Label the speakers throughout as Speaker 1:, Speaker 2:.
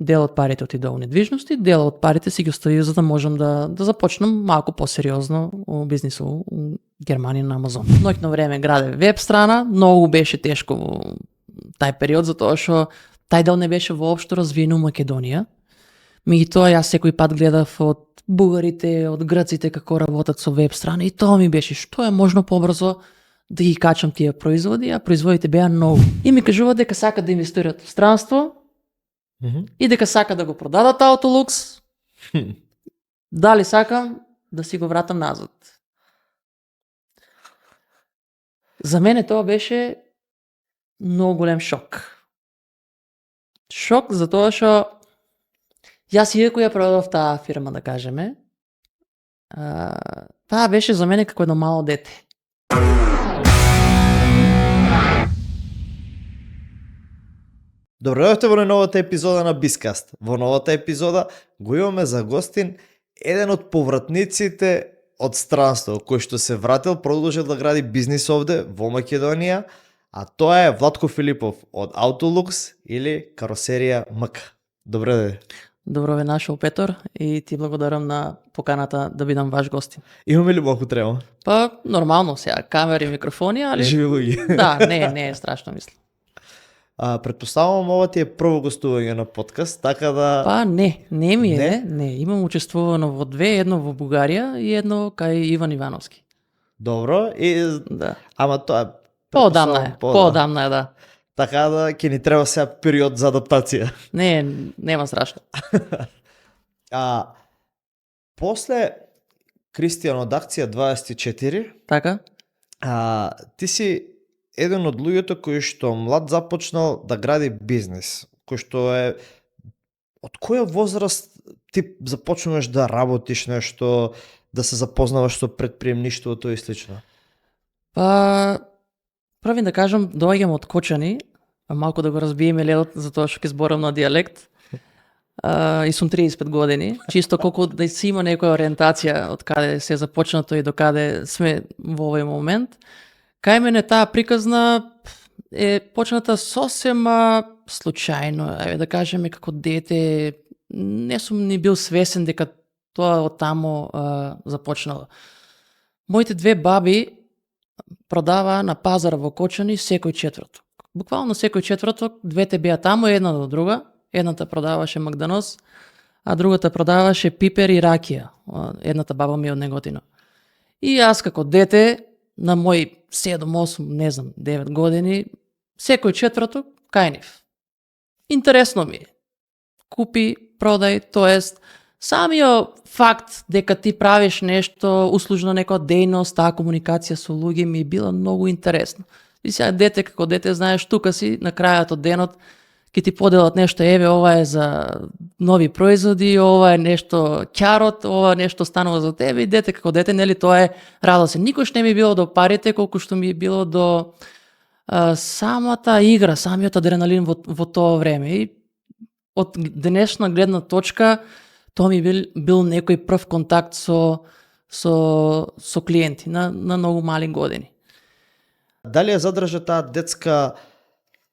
Speaker 1: Дел од парите отидоа во недвижности, дел од парите си ги оставив за да можам да започнам малку посериозно бизнис у Германија на Амазон. Ноќно време граде веб страна, многу беше тешко во тај период затоа што тај дел не беше воопшто развиен у Македонија. Меѓутоа јас секој пат гледав од бугарите, од грците како работат со веб страна и тоа ми беше што е можно побрзо да ги качам тие производи, а производите беа многу. И ми кажуваат дека сакат да инвестират во странство и дека сакат да го продадат Autolux. Дали сакам да си го вратам назад. За мене тоа беше многу голем шок. Шок затоа што јас иако ја продав таа фирма, да кажеме, таа беше за мене како едно мало дете.
Speaker 2: Добро дојдовте во новата епизода на Bizcast. Во новата епизода го имаме за гостин еден од повратниците од странство, кој што се вратил, продолжил да гради бизнис овде во Македонија, а тоа е Владко Филипов од Autolux или Каросерија МК. Добре дојде.
Speaker 1: Добро ве нашол, Петор, и ти благодарам на поканата да бидам ваш гостин.
Speaker 2: Имаме ли малку трема?
Speaker 1: Па, нормално сега, камери, микрофони, али...
Speaker 2: Живи луѓе.
Speaker 1: Да, не е страшно, мислам.
Speaker 2: Претпоставувам ова ти е прво гостување на подкаст, така да...
Speaker 1: Па не ми е, не. Имам учествувано во две, едно во Бугарија и едно кај Иван Ивановски.
Speaker 2: Добро, и...
Speaker 1: Да.
Speaker 2: Ама тоа...
Speaker 1: Поодамна е, да.
Speaker 2: Така да ќе ни треба сега период за адаптација.
Speaker 1: Нема страшно.
Speaker 2: После Кристијан од Акција 24,
Speaker 1: Така?
Speaker 2: ти си еден од луѓето кој што млад започнал да гради бизнис, кој што е... Од која возраст ти започнуваш да работиш нешто, да се запознаваш со предприемништвото и слично?
Speaker 1: Па, први да кажам, доаѓам од Кочани, малку да го разбиеме ледот, затоа што ќе зборам на дијалект. И сум 35 години, чисто колку да си има некоја ориентација од каде се започнато и до каде сме во овој момент. Кај мене таа приказна е почната сосем случајно, да кажеме како дете, не сум ни бил свесен дека тоа од таму започнало. Моите две баби продаваа на пазар во Кочани секој четврток. Буквално секој четврток двете беа таму една до друга. Едната продаваше магданос, а другата продаваше пипер и ракија. Едната баба ми е од Неготино. И јас како дете, на мои 7, 8, не знам, 9 години, секој четврток кај нив. Интересно ми е. Купи, продај, тоест самиот факт дека ти правиш нешто, услужно некоја дејност, таа комуникација со луѓе ми била многу интересна. И сега дете како дете, знаеш, тука си на крајот од денот ќе ти поделат нешто, еве ова е за нови производи, ова е нешто ќарот, ова нешто станува за тебе и дете како дете, нели тоа е радосен. Никош не ми било до парите колку што ми било до самата игра, самиот адреналин во тоа време. И од денешна гледна точка тоа ми бил некој прв контакт со клиенти на многу мали години.
Speaker 2: Дали ја задржа таа детска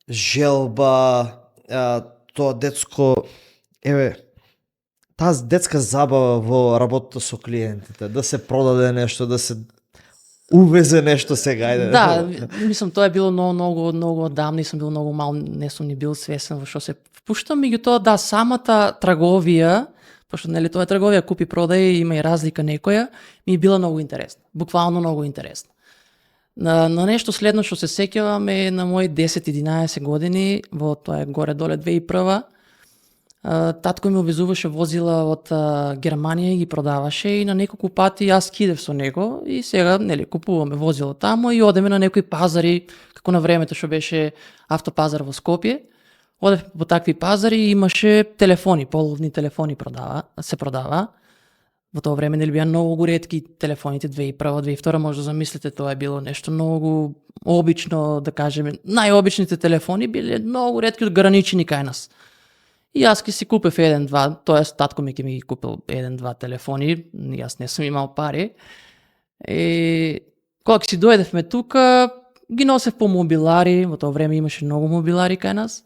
Speaker 2: желба, тоа детско, таа детска забава во работата со клиентите, да се продаде нешто, да се увезе нешто сега, ајде.
Speaker 1: Да, мислам тоа е било многу одамна и сум бил многу мал, не сум ни бил свесен во што се впуштам, меѓутоа да, самата трговија, пошто нели тоа е трговија, купи продај, има и разлика некоја, ми била многу интересна, буквално многу интересна. На нешто следно што се сеќавам е на мои 10-11 години, во тоа е горе-доле 2001, татко ми увезуваше возила од Германија и ги продаваше и на неколку пати јас кидев со него и сега нели купуваме возила таму и одеме на некои пазари, како на времето што беше автопазар во Скопје. Одев по такви пазари и имаше телефони, половни телефони се продава. Во тоа време нели беа многу ретки телефоните, 2001-2002, може да замислите, тоа е било нешто многу обично, да кажеме, најобичните телефони биле многу ретки, ограничени кај нас. И јас ки си купев 1-2, тоест татко ми ке ми ги купил 1-2 телефони, јас не сум имал пари. И кога си дојдевме тука, ги носев по мобилари, во тоа време имаше многу мобилари кај нас.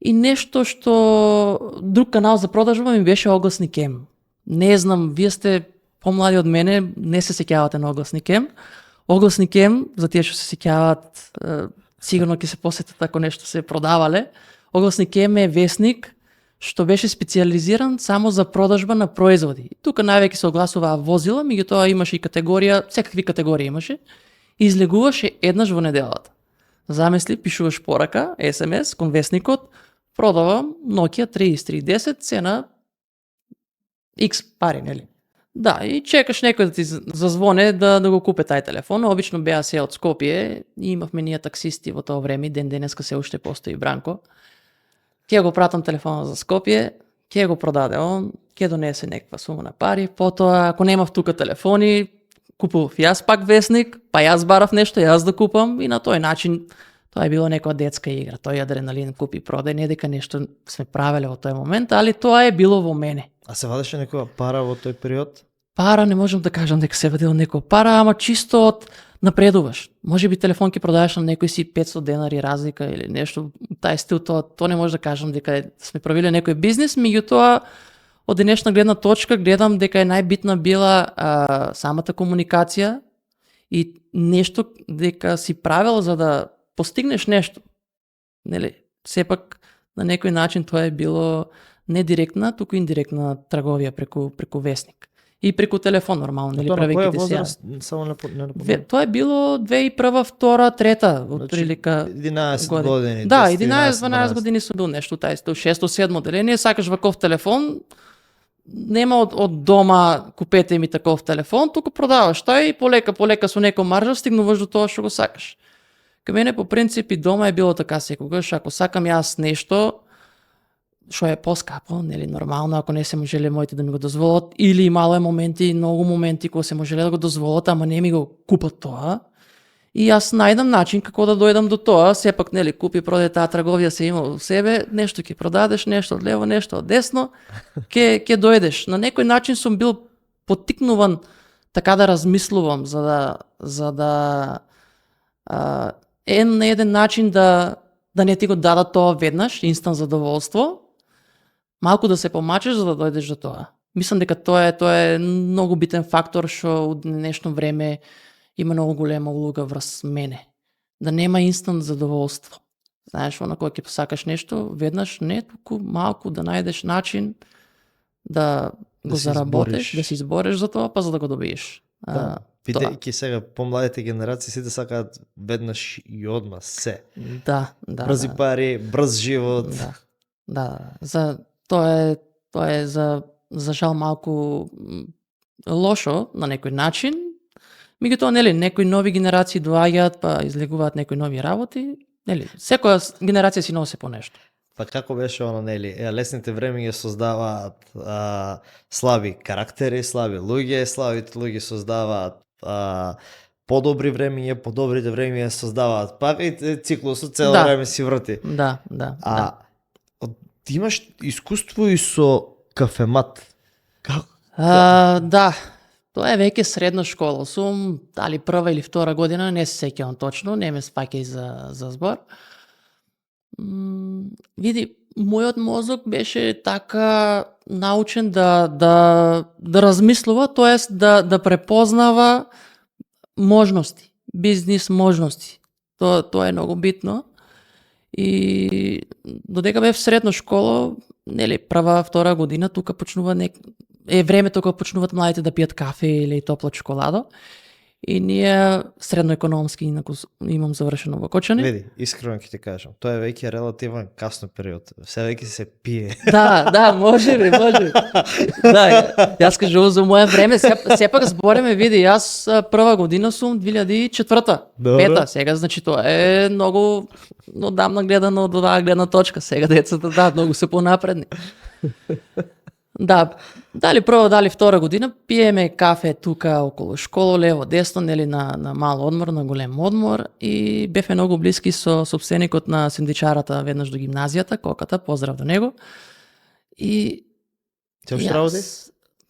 Speaker 1: И нешто што друг канал за продажба ми беше Огласник М. Не знам, вие сте помлади од мене, не се сеќавате на Огласник М. Огласник М, за тие што се сеќаваат, сигурно ќе се посетат ако нешто се продавале. Огласник М е весник што беше специализиран само за продажба на производи. Тука највеќе се огласуваа возила, меѓутоа имаше и категорија, секакви категории имаше. И излегуваше еднаш во неделата. Замисли, пишуваш порака, SMS кон весникот, продавам Nokia 3310, цена X пари, нели? Да, и чекаш некој да ти зазвоне да го купе тај телефон. Обично беа се од Скопје и имавме ние таксисти во тоа време, ден денеска се уште постои Бранко. Ќе го пратам телефонот за Скопје, ќе го продаде он, ќе донесе некаква сума на пари, потоа ако немав тука телефони, купував јас пак весник, па јас барав нешто, јас да купам и на тој начин тоа е било некоја детска игра. Тој адреналин купи продај, не дека нешто сме правеле во тој момент, али тоа е било во мене.
Speaker 2: А се вадеше некоја пара во тој период?
Speaker 1: Пара не можам да кажам дека се вадило некоја пара, ама чисто од напредуваш. Може би телефон ќе продаваш на некој си 500 денари разлика или нешто тај стил, тоа не може да кажам дека сме правиле некој бизнес, меѓутоа од денешна гледна точка гледам дека е најбитна била самата комуникација и нешто дека си правил за да постигнеш нешто. Нели, сепак на некој начин тоа е било не директна, туку индиректна трговија преку весник. И преку телефон нормално, нели, правејќи ти се.
Speaker 2: Само не
Speaker 1: Тоа е било 2001, 2, 3, од прилика
Speaker 2: 11 години.
Speaker 1: Да, 11-12 години сум бил нешто тај стил, 6-7 деление, сакаш ваков телефон, нема од дома купете ми таков телефон, туку продаваш тај и полека со некоја маржа стигнуваш до тоа што го сакаш. Кај мене по принцип и дома е било така секогаш, ако сакам јас нешто што е поскапо, нели, нормално, ако не се можеле моите да ми го дозволат, или имало е моменти, многу моменти кога се можеле да го дозволат, ама не ми го купат тоа. И јас најдам начин како да дојдам до тоа, сепак, нели, купи продај, таа трговија се има во себе, нешто ќе продадеш, нешто од лево, нешто од десно, ќе дојдеш. На некој начин сум бил поттикнуван така да размислувам за да на еден начин да не ти го дадат тоа веднаш, инстант задоволство, малку да се помачеш за да дојдеш до тоа. Мислам дека тоа е многу битен фактор што од днешно време има многу голема улога врз мене. Да нема инстант задоволство. Знаеш, она кога ќе посакаш нешто, веднаш не, туку малку да најдеш начин да го заработиш, да се избориш за тоа, па за да го добиеш.
Speaker 2: Да. Видејќи сега помладите генерации сите сакаат веднаш и одма се.
Speaker 1: Да.
Speaker 2: Брзи пари, брз живот.
Speaker 1: Да. Тоа е за жал малку лошо на некој начин. Меѓутоа, нели, некои нови генерации доаѓаат, па излегуваат некои нови работи. Нели, секоја генерација си носи по нешто.
Speaker 2: Па како беше оно, нели, лесните времиња создаваат слаби карактери, слаби луѓе, слабите луѓе создаваат подобри времиња, подобрите времиња создаваат пак и циклусот цело време си врти.
Speaker 1: Да.
Speaker 2: Ти имаш искуство и со кафемат. Како?
Speaker 1: Да. Тоа е веќе средна школа. Сум дали прва или втора година, не се сеќавам точно, не ме спаќај за збор. Види, мојот мозок беше така научен да размислува, тоест да препознава можности, бизнис можности. Тоа е многу битно. И додека бев средна школа, нели, прва, втора година, тука почнува е времето кога почнуваат младите да пијат кафе или топла чоколада. И ние средноекономски инаку имам завршено во Кочани.
Speaker 2: Види, искрено ќе ти кажам, тоа е веќе релативен касно период. Се веќе се пие.
Speaker 1: Да, може би. Да, јас кажувам за моја време, сепак збореме, види, јас прва година сум 2004-та, 5-та, сега, значи тоа е многу одамна гледано од оваа гледна точка, сега децата, многу се понапредни. Да, дали прва, дали втора година, пиеме кафе тука околу школа, лево, десно, нели, на мал одмор, на голем одмор, и бевме многу блиски со сопственикот на сендвичарата веднаш до гимназијата, Коката, поздрав до него. И
Speaker 2: се уште работи?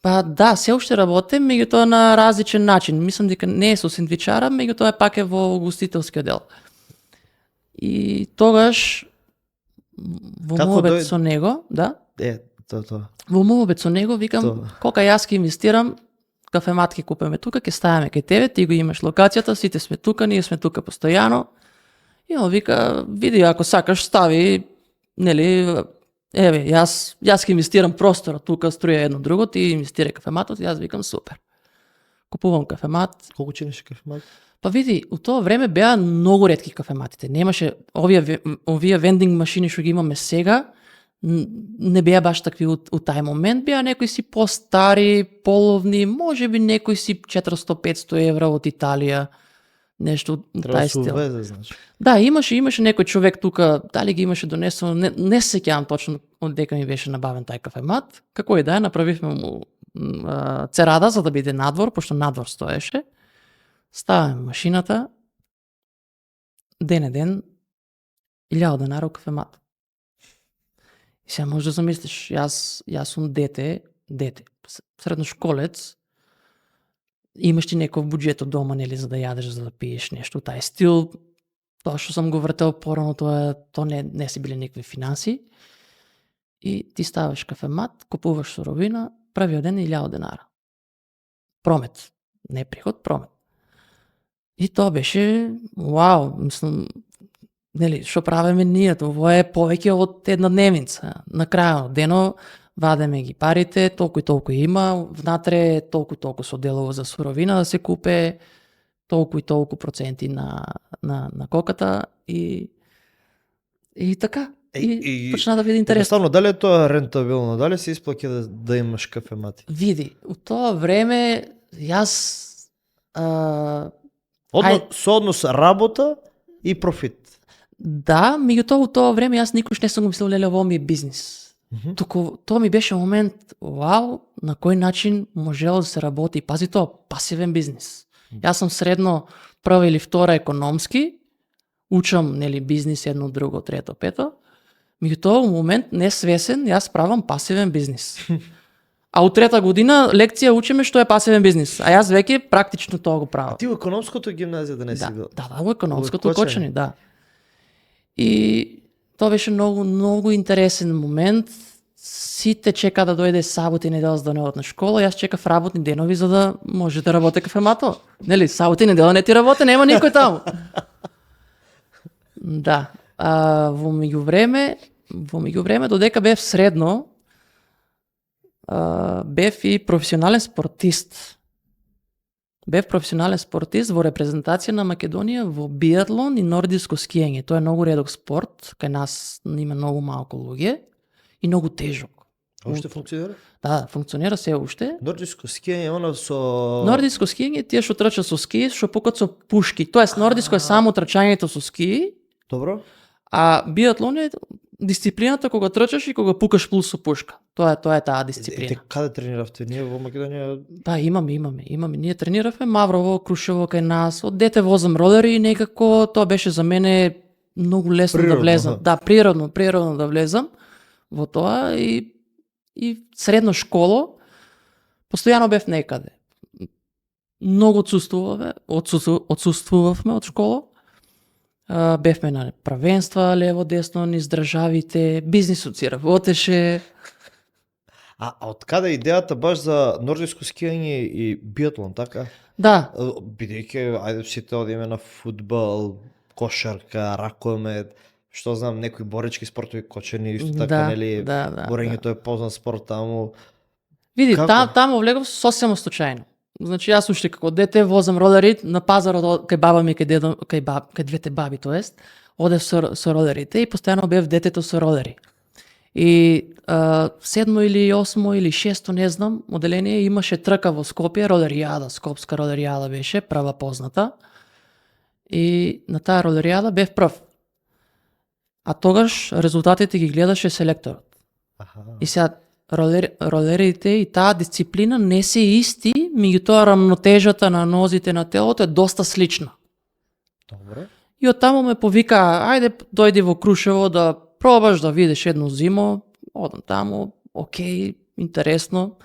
Speaker 1: Па да, се уште работи, меѓутоа на различен начин. Мислам дека не е со сендвичара, меѓутоа пак е во угостителскиот дел. И тогаш во
Speaker 2: Како
Speaker 1: мовет
Speaker 2: дој-
Speaker 1: со него, да,
Speaker 2: Тоа.
Speaker 1: во мовет со него, викам,
Speaker 2: Тоа.
Speaker 1: колка јас ќе инвестирам, кафемат ќе купиме тука, ќе ставиме кај тебе, ти го имаш локацијата, сите сме тука, ние сме тука постојано. И он вика, види, ако сакаш, стави, нели, еве, јас ќе инвестирам простора тука, струја едно друго, ти инвестирај кафематот, јас викам супер. Купувам кафемат.
Speaker 2: Колку чинеше кафемат?
Speaker 1: Па види, у тоа време беа многу ретки кафематите. Немаше овие вендинг машини што ги имаме сега, не беа баш такви у тај момент, беа некои си постари, половни, можеби некои си 400-500 евра од Италија, нешто у
Speaker 2: Треба
Speaker 1: тај
Speaker 2: да се
Speaker 1: стил.
Speaker 2: увезе, значи.
Speaker 1: Да, имаше некој човек тука, дали ги имаше донесено, не се сеќавам точно од дека ми беше набавен тај кафемат. Како и да е, направивме му церада за да биде надвор, пошто надвор стоеше. Ставаме машината, ден 1000 денари кафемат. И сега можеш да замислиш, јас сум дете, средношколец, имаш ти некој буџет од дома, нели, за да јадеш, за да пиеш нешто, тај стил, тоа што сам го вртел порано, тоа не се биле никакви финанси. И ти ставаш кафемат, купуваш суровина, првиот ден 1000 денара. Промет, не приход, промет. И тоа беше, вау, мислам, нели, што правиме ние, тоа е повеќе од една дневница. На крајот дено вадеме ги парите, толку и толку има, внатре толку и толку се оделува за суровина да се купе, толку и толку проценти на коката и така. И почна да биде интересно.
Speaker 2: Едноставно, дали е тоа рентабилно? Дали се исплаќа да имаш кафемати?
Speaker 1: Види, у тоа време јас
Speaker 2: Со однос работа и профит.
Speaker 1: да, меѓутоа у тоа време јас никош не сум го мислел леле ово ми е бизнис. Туку тоа ми беше момент, вау, на кој начин можело да се работи. Пази тоа, пасивен бизнис. Јас сум средно прва или втора економски, учам, нели, бизнис едно, друго, трето, пето. Меѓутоа, у момент несвесен, јас правам пасивен бизнис. А у трета година лекција учиме што е пасивен бизнис. А јас веќе практично тоа го правам.
Speaker 2: Ти во економското гимназија да не си бил?
Speaker 1: Да, во економското
Speaker 2: Во Кочани.
Speaker 1: Кочани, да. И тоа беше многу интересен момент. Сите чека да дојде сабота и недела за да не одат на школа, јас чекав работни денови за да може да работи кафемато. Нели, сабота и недела не ти работи, нема никој таму. Да. Во меѓувреме додека бев средно, бев и професионален спортист. Бев професионален спортист во репрезентација на Македонија во биатлон и нордиско скиење. Тоа е многу редок спорт, кај нас има многу малку луѓе и многу тежок.
Speaker 2: Уште функционира?
Speaker 1: Да, функционира се уште.
Speaker 2: Нордиско скиење, она со...
Speaker 1: Нордиско скиење тие што трчат со скии, што пукат со пушки. Тоест нордиско е само трчањето со скии,
Speaker 2: Добро.
Speaker 1: а биатлон е дисциплината кога трчаш и кога пукаш плюс со пушка. Тоа е таа дисциплина.
Speaker 2: Каде трениравте? Ние во Македонија...
Speaker 1: Да, имаме. Ние трениравме Маврово, Крушево кај нас. Од дете возам ролери и некако тоа беше за мене многу лесно
Speaker 2: Природно,
Speaker 1: да влезам.
Speaker 2: да.
Speaker 1: Да, природно да влезам во тоа и средно школа постојано бев некаде. Многу отсуствувавме од школа. Бевме на правенства лево десно низ државите, бизнисот си работеше.
Speaker 2: А од каде идејата баш за нордиско скијање и биатлон, така?
Speaker 1: Да,
Speaker 2: Бидејќи, ајде сите одиме на фудбал, кошарка, ракомет, што знам, некои борички спортови, кочани, исто така,
Speaker 1: да,
Speaker 2: нели,
Speaker 1: да.
Speaker 2: борењето е познат спорт таму.
Speaker 1: Види,
Speaker 2: Како?
Speaker 1: таму влегов сосема случајно. Значи јас уште како дете возам ролери на пазарот кај баба ми, кај двете баби, тоест, одев со ролерите и постојано бев детето со ролери. И 7 или 8 или 6, не знам, оделение имаше трка во Скопје, ролеријада, скопска ролеријада беше прва позната. И на таа ролеријада бев прв. А тогаш резултатите ги гледаше селекторот. И сега ролерите и таа дисциплина не се исти, меѓутоа рамнотежата на нозите на телото е доста слична.
Speaker 2: Добре.
Speaker 1: И од таму ме повика, ајде дојди во Крушево да пробаш да видиш едно зимо. Одам таму, окей, интересно.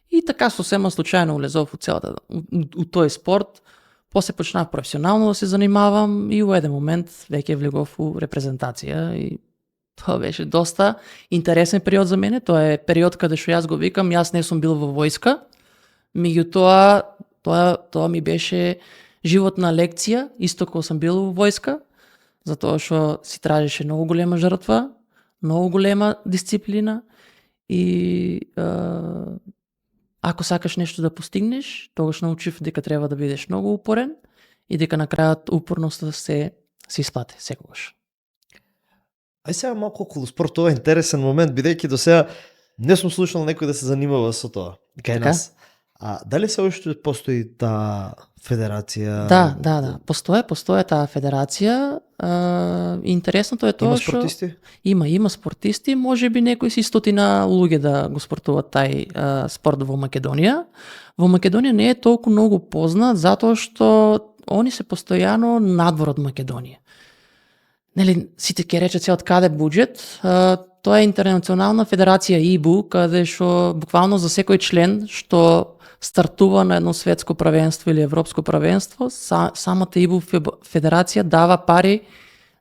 Speaker 1: И така сосема случајно улезов у тој спорт. После почнав професионално да се занимавам и во еден момент веќе влегов у репрезентација и Тоа беше доста интересен период за мене. Тоа е период каде што јас го викам, јас не сум бил во војска, меѓутоа тоа ми беше животна лекција, исто кога сум бил во војска, затоа што си тражеше многу голема жртва, многу голема дисциплина и ако сакаш нешто да постигнеш, тогаш научив дека треба да бидеш многу упорен и дека на крајот упорноста се исплати секогаш.
Speaker 2: Ај сега малку околу спорт, ова е интересен момент, бидејќи до сега не сум слушал некој да се занимава со тоа кај
Speaker 1: Така?
Speaker 2: нас. А дали се уште постои таа федерација?
Speaker 1: Да. Постоje таа федерација. Интересното е тоа
Speaker 2: Има
Speaker 1: што
Speaker 2: спортисти?
Speaker 1: Има спортисти, можеби некои си стотина луѓе да го спортуваат тај спорт во Македонија. Во Македонија не е толку многу познат затоа што они се постојано надвор од Македонија. Нели, сите ќе речат се од каде буџет. Тоа е интернационална федерација ИБУ, каде што буквално за секој член што стартува на едно светско правенство или европско правенство, самата ИБУ федерација дава пари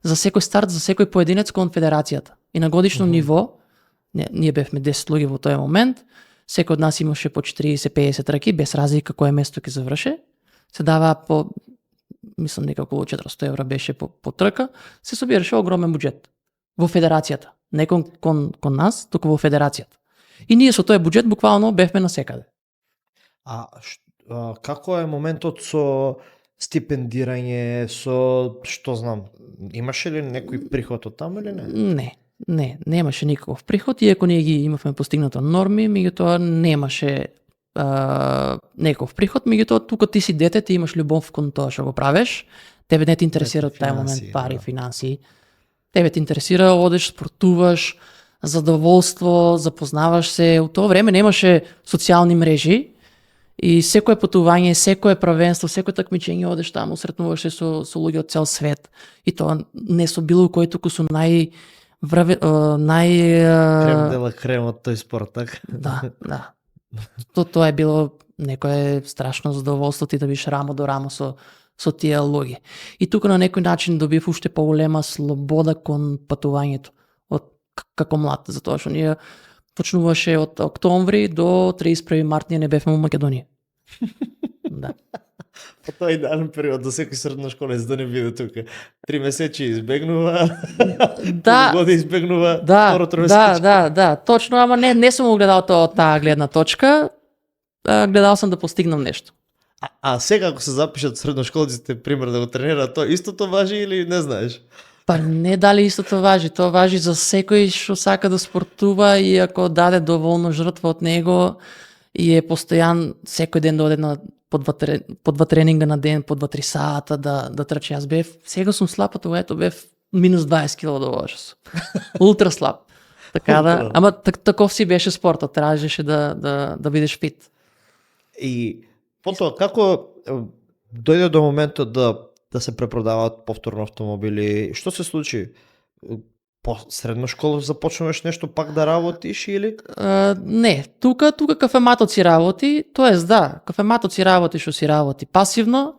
Speaker 1: за секој старт, за секој поединец кон федерацијата. И на годишно ниво, ние бевме 10 луѓе во тој момент, секој од нас имаше по 40-50 раки, без разлика кое место ќе заврше, се дава по, мислам дека околу 400 евра беше по трка, се собираше огромен буџет во федерацијата, не кон нас, туку во федерацијата. И ние со тој буџет буквално бевме насекаде.
Speaker 2: Како е моментот со стипендирање, со што знам, имаше ли некој приход од таму или не?
Speaker 1: Немаше никаков приход, иако ние ги имавме постигнато норми, меѓутоа немаше некаков приход, меѓутоа тука ти си дете, ти имаш љубов кон тоа што го правиш, тебе не те интересира тај момент пари, финанси, тебе те интересира, одеш, спортуваш, задоволство, запознаваш се, у тоа време немаше социјални мрежи, и секое патување, секое правенство, секое такмичење одеш таму, сретнуваш се со луѓе од цел свет. И тоа не со било кој, туку со
Speaker 2: крем дела крем од тој спорт, така?
Speaker 1: Да. Тоа е било некое страшно задоволство ти да биш рамо до рамо со тие луѓе. И тука на некој начин добив уште поголема слобода кон патувањето како млад, затоа што ние почнуваше од октомври до 31 март, ние не бевме во Македонија. Да.
Speaker 2: По тој идеален период до секој средношколец да не биде тука. 3 месеци избегнува, полугоди избегнува, второ тромесечие.
Speaker 1: Да, точно, ама не сум го гледал тоа од таа гледна точка. Гледал сум да постигнам нешто.
Speaker 2: А сега ако се запишат средношколците, пример да го тренираат, тоа истото важи или не знаеш?
Speaker 1: Па не дали истото важи, тоа важи за секој што сака да спортува и ако даде доволно жртва од него и е постојан секој ден да оде на по два тренинга на ден, по 2-3 сата да трчи. Јас бев, сега сум слаб, а тоа бев минус 20 кг до ужас. Ултра слаб. Така да, ама таков си беше спортот, тражеше да бидеш фит.
Speaker 2: И потоа како дојде до моментот да се препродаваат повторно автомобили? Што се случи? По средна школа започнуваш нешто пак да работиш или?
Speaker 1: Не, тука кафематот си работи, тоест да, кафематот си работи што си работи пасивно.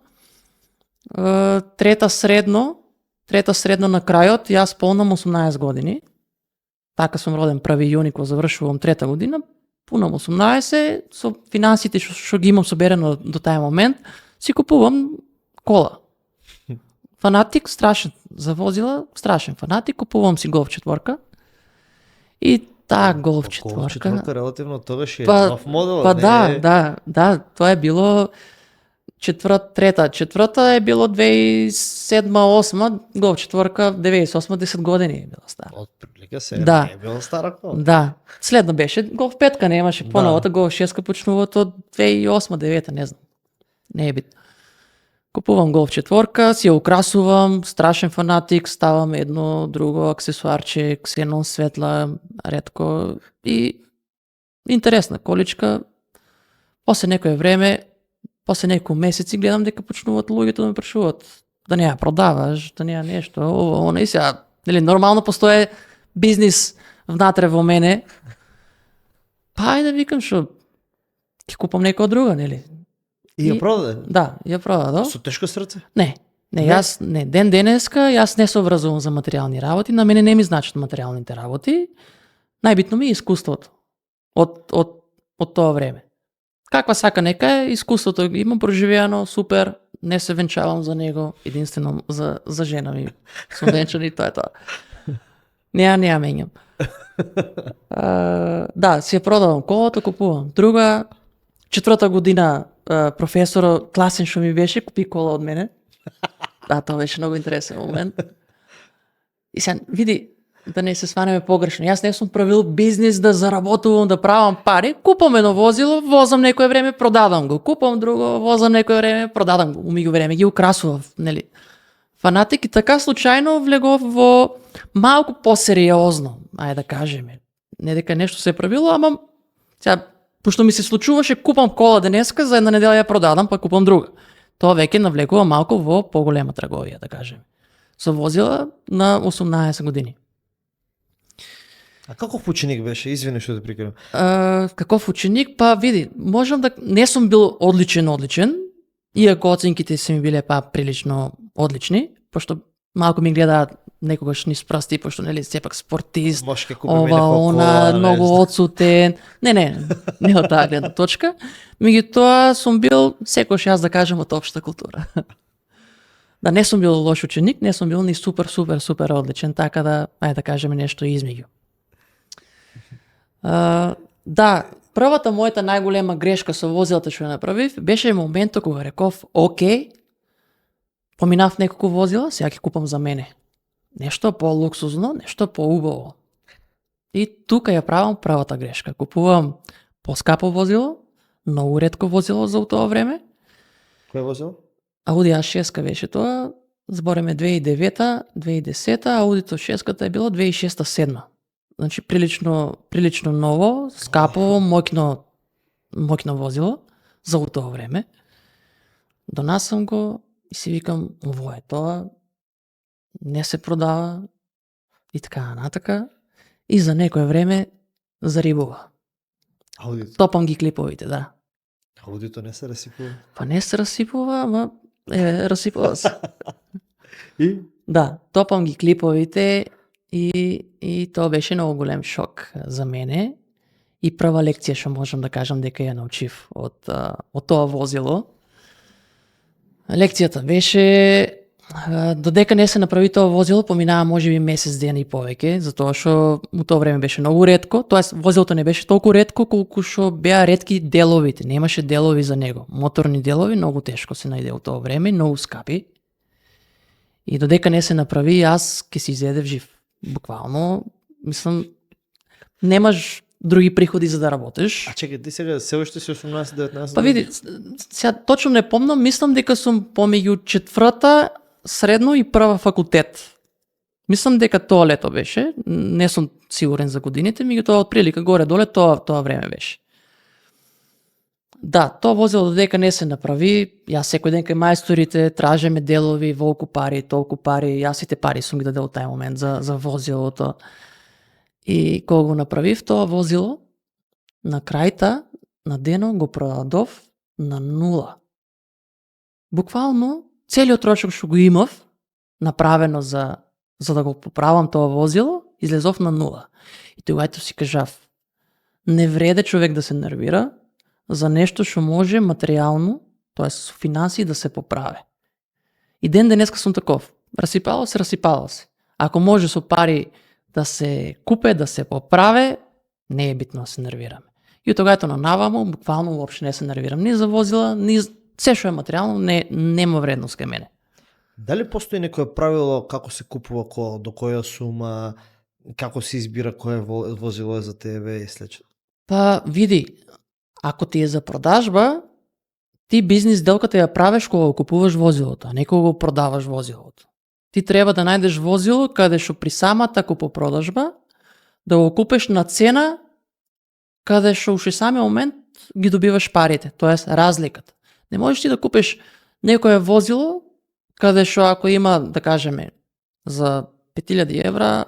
Speaker 1: Трета средно на крајот, јас полнам 18 години. Така сум роден 1 јуни кога завршувам трета година, пунам 18, со финансите што ги имам соберено до тај момент, си купувам кола. Фанатик, страшен за возила, страшен фанатик, купувам си Golf 4 и таа Golf 4.
Speaker 2: Golf 4 релативно тогаш е нов модел.
Speaker 1: Па да, тоа е било четврта е било 2007-2008, Golf 4 98 10 години е било стара.
Speaker 2: Отприлика се не е било стара кола.
Speaker 1: Да, следно беше Golf 5 немаше, поновата Golf 6 почнуваат од 2008-2009, не знам. Не е битно. Купувам Golf 4, си ја украсувам, страшен фанатик, ставам едно, друго аксесуарче, ксенон светла, ретко и интересна количка. После некое време, после некои месеци гледам дека почнуваат луѓето да ме прашуваат да не ја продаваш, да не ја нешто, она и сега, нели нормално постои бизнис внатре во мене. Па ајде викам што ќе купам некоја друга, нели?
Speaker 2: И ја продаде?
Speaker 1: Да, ја продадов.
Speaker 2: Со тешко срце?
Speaker 1: Не, Не,
Speaker 2: Не?
Speaker 1: јас не, ден денеска јас не се образувам за материјални работи, на мене не ми значат материјалните работи. Најбитно ми е искуството од тоа време. Каква сака нека е, искуството имам проживеано, супер, не се венчавам за него, единствено за жена ми сум венчан и тоа е тоа. Не ја менјам. Да, си ја продавам колата, купувам друга. 4-та година професорот класен што ми беше, купи кола од мене. Да, тоа беше многу интересен момент. И сега, види, да не се сванеме погрешно. Јас не сум правил бизнис да заработувам, да правам пари. Купам едно возило, возам некое време, продадам го. Купам друго, возам некое време, продадам го. Умиго време ги украсував, нели? Фанатик и така случајно влегов во малку посериозно, ајде да кажеме. Не дека нешто се правило, ама сега, пошто ми се случуваше, купам кола денеска, за една неделја ја продадам, па купам друга. Тоа веќе навлекува малку во поголема трговија, да кажеме. Со возила на 18 години.
Speaker 2: А каков ученик беше? Извини што те прекинав.
Speaker 1: Каков ученик? Па види, можам да не сум бил одличен, иако оценките се ми биле па прилично одлични, пошто малку ми гледаат некогаш низ прсти, пошто нели сепак спортист,
Speaker 2: Може ке купиме
Speaker 1: ова,
Speaker 2: некоја
Speaker 1: она,
Speaker 2: кола,
Speaker 1: многу одсутен. Не од таа гледна точка. Меѓутоа сум бил секојаш јас да кажем од општа култура. Да, не сум бил лош ученик, не сум бил ни супер одличен, така да, ајде да кажеме нешто измеѓу. Да, првата мојата најголема грешка со возилата што ја направив беше моментот кога реков, окей, поминав неколку возила, сега ќе купам за мене. Нешто по-луксузно, нешто по-убаво. И тука ја правам првата грешка. Купувам поскапо возило, многу ретко возило за тоа време.
Speaker 2: Кој возил?
Speaker 1: Ауди А6 беше тоа, збореме 2009, 2010, Аудито 6 е било 2006-2007. Значи прилично ново, скапо, моќно возило за тоа време. Донасам го и си викам, ово е тоа, не се продава и така натака. И за некое време зарибува.
Speaker 2: Аудито.
Speaker 1: Топам ги клиповите, да.
Speaker 2: Аудито не се расипува.
Speaker 1: Па не се расипува, ама расипува се.
Speaker 2: И?
Speaker 1: Да, топам ги клиповите и тоа беше многу голем шок за мене. И прва лекција што можам да кажам дека ја научив од тоа возило. Лекцијата беше додека не се направи тоа возило, поминаа можеби месец ден и повеќе, затоа што у тоа време беше многу ретко, тоест возилото не беше толку ретко колку што беа ретки деловите, немаше делови за него. Моторни делови многу тешко се најде у тоа време, многу скапи. И додека не се направи, јас ќе си изедев жив. Буквално, мислам, немаш други приходи за да работиш.
Speaker 2: А чекај, ти сега се уште си 18-19?
Speaker 1: Па види, сега точно не помнам, мислам дека сум помеѓу 4-та средно и прва факултет. Мислам дека тоа лето беше, не сум сигурен за годините, меѓутоа од прилика горе-доле тоа време беше. Да, тоа возило додека не се направи, јас секој ден кај мајсторите тражеме делови, волку пари, толку пари, јас сите пари сум ги дадел тај момент за возилото. И кога го направив тоа возило, на крајта на денот го продадов на 0. Буквално целиот трошок што го имав направено за да го поправам тоа возило, излезов на 0. И тогајто си кажав, не вреде човек да се нервира за нешто што може материјално, тоа со финансии да се поправи. И ден денеска сум таков. Расипало се. Ако може со пари да се купе, да се поправе, не е битно да се нервираме. И тогајто на навамо, буквално уопште не се нервирам ни за возила, ни се што е материјално, нема вредност кај мене.
Speaker 2: Дали постои некое правило како се купува кола, до која сума, како се избира кое возило е за тебе и слично?
Speaker 1: Па види, ако ти е за продажба, ти бизнис делката ја правиш кога го купуваш возилото, а не кога го продаваш возилото. Ти треба да најдеш возило каде што при самата купопродажба да го купиш на цена каде што уште самиот момент ги добиваш парите, тоест разликата. Не можеш ти да купиш некое возило каде што ако има, да кажеме, за 5000 евра,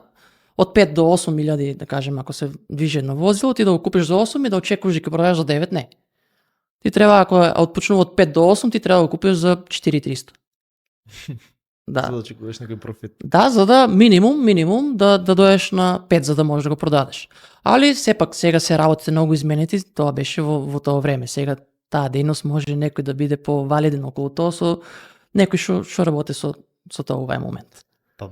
Speaker 1: од 5 до 8000, да кажеме, ако се движи едно возило, ти да го купиш за 8 и да очекуваш да ќе продадеш за 9, не. Ти треба, ако е отпочнува од 5 до 8, ти треба да го купиш за 4300. Да.
Speaker 2: За да очекуваш некој профит.
Speaker 1: Да, за да минимум да доеш на 5 за да можеш да го продадеш. Али сепак сега се работите многу изменети, тоа беше во тоа време. Сега таа дејност може некој да биде повалиден околу тоа со некој што работи со тоа овај момент.
Speaker 2: Па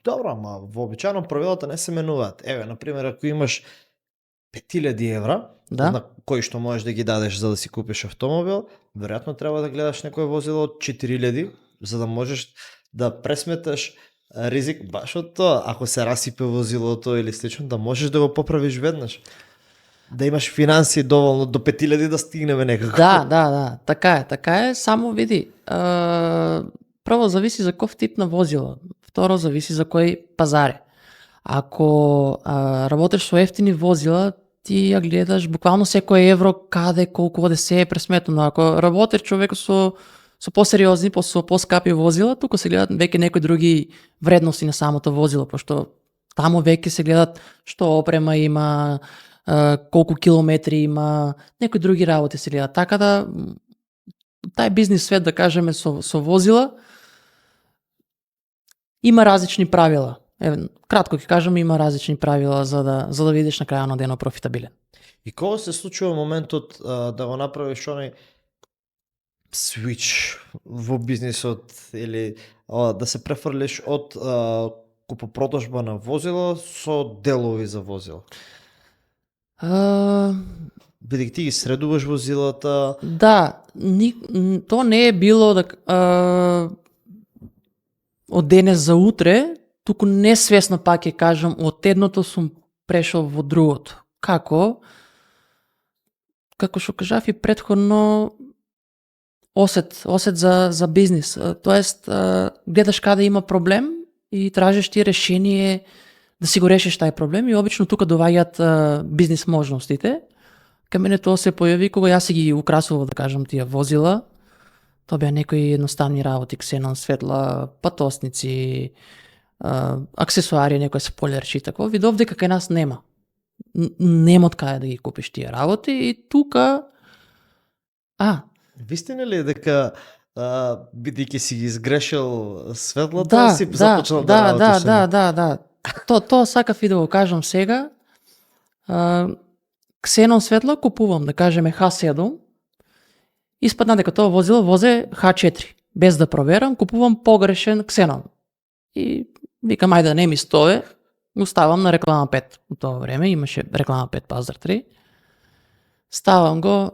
Speaker 2: добро, ама вообичаено правилата не се менуваат. Еве, на пример, ако имаш 5000 евра,
Speaker 1: Да.
Speaker 2: на кои што можеш да ги дадеш за да си купиш автомобил, веројатно треба да гледаш некое возило од 4000 за да можеш да пресметаш ризик баш од тоа, ако се расипе возилото или слично, да можеш да го поправиш веднаш. Да имаш финансии доволно до 5000 да стигнеме некако.
Speaker 1: Да, така е, само види. Прво зависи за ков тип на возило, второ зависи за кој пазар е. Ако работиш со ефтини возила, ти ја гледаш буквално секој евро каде, колку оде се е пресметено. Ако работиш човек со посериозни, со поскапи возила, тука се гледат веќе некои други вредности на самото возило, пошто таму веќе се гледат што опрема има, колку километри има, некои други работи се гледат. Така да тај бизнис свет, да кажеме, со возила има различни правила. Еве, кратко ќе кажам, има различни правила за да видиш на крајот на денот профитабилен.
Speaker 2: И кога се случува моментот да го направиш онај switch во бизнисот или да се префрлиш од купопродажба на возила со делови за возила? Бидејќи ти ги средуваш возилата.
Speaker 1: Да, тоа не е било од денес за утре, туку несвесно пак ќе кажам, од едното сум прешол во другото. Како? Како што кажав и претходно, осет за бизнис. Тоест, гледаш каде има проблем и тражиш ти решение да си го решиш тај проблем и обично тука доаѓаат бизнис можностите. Кај мене тоа се појави кога јас си ги украсував, да кажам, тие возила. Тоа беа некои едноставни работи, ксенон светла, патосници, аксесуари, некој спойлерчи и тако. Видов дека кај нас нема. Нема од каде да ги купиш тие работи и тука
Speaker 2: Вистина ли е дека бидејќи си ги изгрешил светлата, си започнал да работиш?
Speaker 1: Да. Тоа сакав и да го кажам сега. Ксенон светла купувам, да кажеме H7. Испадна дека тоа возило возе H4. Без да проверам, купувам погрешен ксенон. И викам, ајде да не ми стое, го ставам на реклама 5. Во тоа време имаше реклама 5 Пазар 3. Ставам го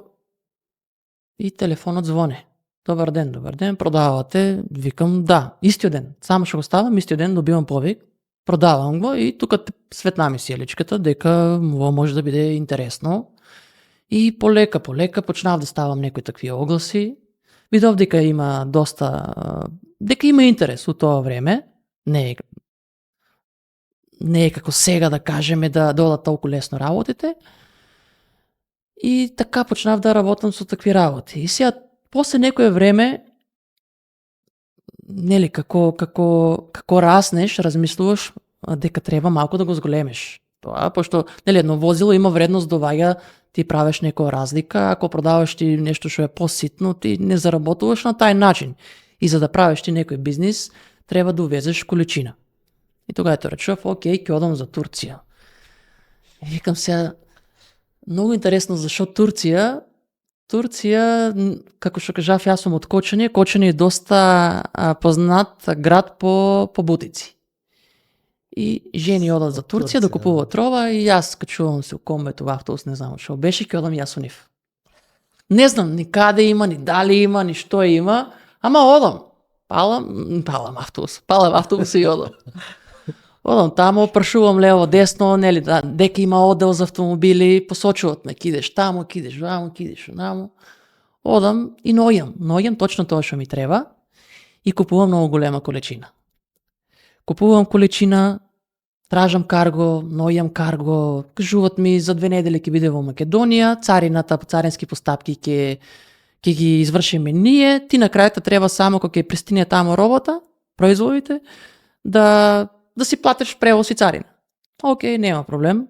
Speaker 1: и телефонот звоне. Добар ден, продавате? Викам да, истиот ден. Само што го ставам, истиот ден добивам повик, продавам го и тука светна ми сиеличката дека ова може да биде интересно. И полека почнав да ставам некои такви огласи. Видов дека има дека има интерес у тоа време. Не е како сега да кажеме да одат толку лесно работите. И така почнав да работам со такви работи. И сега после некое време, нели, како раснеш, размислуваш дека треба малку да го зголемиш. Тоа, пошто, нели, едно возило има вредност, доваѓа, ти правиш некоја разлика, ако продаваш ти нешто што е поситно, ти не заработуваш на тај начин. И за да правиш ти некој бизнис, треба да увезеш количина. И тогава тоа речев, окей, ќе одам за Турција. И викам сега, многу интересно зашо Турција, како што кажав, јас сум од Кочани. Кочани е доста познат град по бутици. И жени одат за Турција да купуваат роба и јас качувам се у комбето во автобус, не знам што беше, ќе одам јас со нив. Не знам ни каде има, ни дали има, ни што има, ама одам. Палам автобус и одам. Одам таму, прашувам лево, десно, нели, дека има одел за автомобили, посочуваат ме, кидеш таму, кидеш ваму, кидеш онаму. Одам и наоѓам точно тоа што ми треба и купувам многу голема количина. Купувам количина, тражам карго, наоѓам карго, кажуваат ми за 2 недели ќе биде во Македонија, царински постапки ќе ги извршиме ние, ти на крајата треба само кога ќе пристигне таму робота, производите, да си платиш превоз и царина. Океј, нема проблем,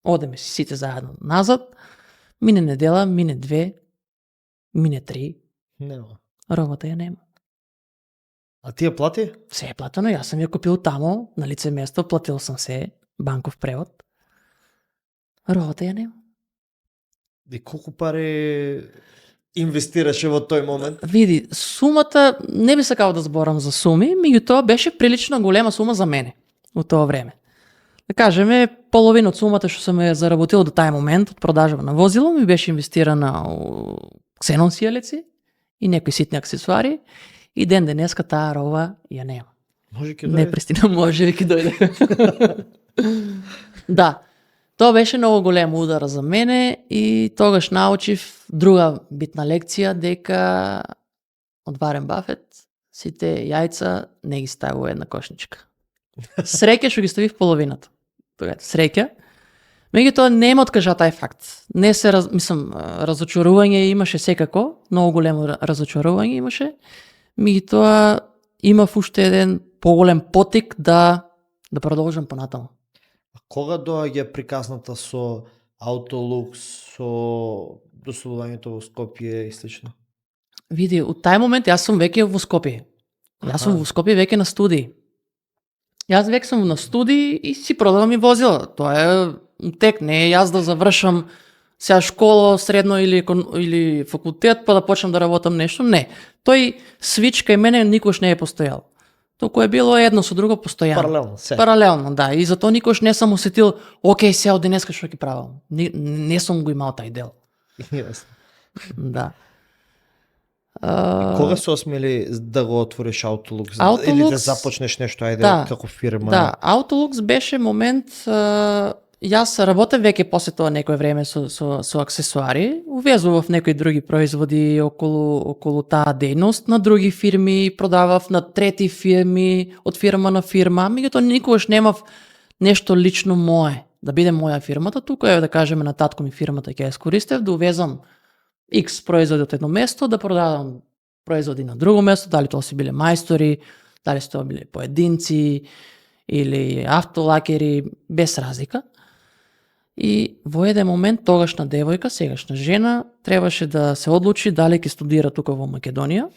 Speaker 1: одеме си сите заедно назад, мине недела, мине 2, мине 3,
Speaker 2: Нема.
Speaker 1: робота ја нема.
Speaker 2: А тие плати?
Speaker 1: Се е платено, јас сам ја купил тамо, на лице место, платил сам се, банков превод. Работа ја нема.
Speaker 2: И колку пари инвестираше во тој момент?
Speaker 1: Види, сумата, не би сакал да зборам за суми, меѓутоа беше прилично голема сума за мене во тоа време. Да кажеме, половина од сумата што сум ја заработил до тај момент од продажба на возило ми беше инвестирана у ксенон сијалици и некои ситни аксесуари и ден денеска таа роба ја нема.
Speaker 2: Може ќе
Speaker 1: Не
Speaker 2: дојде.
Speaker 1: пристина, може ќе дојде. Да, тоа беше многу голем удар за мене и тогаш научив друга битна лекција дека од Варен Бафет сите јајца не ги стави во една кошничка. Среќа што ги ставив половината. Тоа среќа. Меѓутоа нема откажа тај факт. Не се разочарување имаше секако, многу големо разочарување имаше. Меѓутоа имав уште еден поголем потик да продолжам понатаму.
Speaker 2: А кога доаѓа приказната со Autolux, со доселувањето во Скопје и слично?
Speaker 1: Види, од тај момент јас сум веќе во Скопје. Јас сум во Скопје веќе на студии. Јас веќе сум на студии и си продавам и возила. Тоа е тек, не е јас да завршам сега школа, средно или факултет, па да почнам да работам нешто. Не. Тој свич кај мене никош не е постојал. Толку е било едно со друго постојано.
Speaker 2: Паралелно, се.
Speaker 1: Паралелно, да. И затоа никош не сум осетил, окей, сега од денеска што ќе правам. Не сум го имал тај дел.
Speaker 2: Јасно.
Speaker 1: Да.
Speaker 2: Кога се осмели да го отвориш Autolux?
Speaker 1: Autolux,
Speaker 2: Или да започнеш нешто, ајде,
Speaker 1: да,
Speaker 2: како фирма?
Speaker 1: Да, Autolux беше момент, јас работев веќе после тоа некое време со аксесуари, увезував некои други производи околу таа дејност, на други фирми, продавав на трети фирми, од фирма на фирма, меѓутоа никогаш немав нешто лично мое, да биде моја фирмата, тука е да кажеме на татко ми фирмата ќе ја искористев, да увезам X производи од едно место, да продавам производи на друго место, дали тоа си биле мајстори, дали се тоа биле поединци или автолакери, без разлика. И во еден момент тогашна девојка, сегашна жена, требаше да се одлучи дали ќе студира тука во Македонија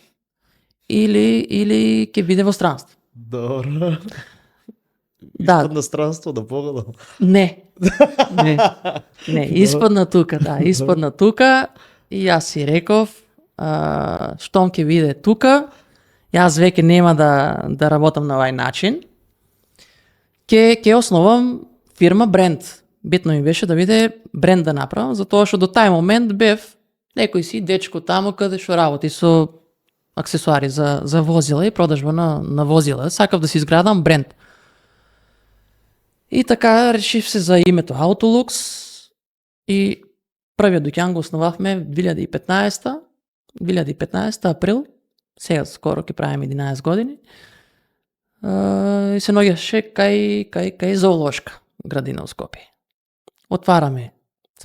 Speaker 1: или ќе биде во странство.
Speaker 2: Добро.
Speaker 1: Да.
Speaker 2: Испадна странство да погодам.
Speaker 1: Не. Испадна тука, да, испадна тука и јас си реков, штом ќе биде тука, јас веќе нема да работам на овај начин. Ќе основам фирма бренд. Битно ми беше да биде бренд да направам, затоа што до тај момент бев некој си дечко таму каде што работи со аксесуари за возила и продажба на возила. Сакав да си изградам бренд. И така решив се за името Autolux и првиот дуќан го основавме 2015 април, сега скоро ќе правиме 11 години. И се наоѓаше кај зоолошка градина во Скопје. Отвараме,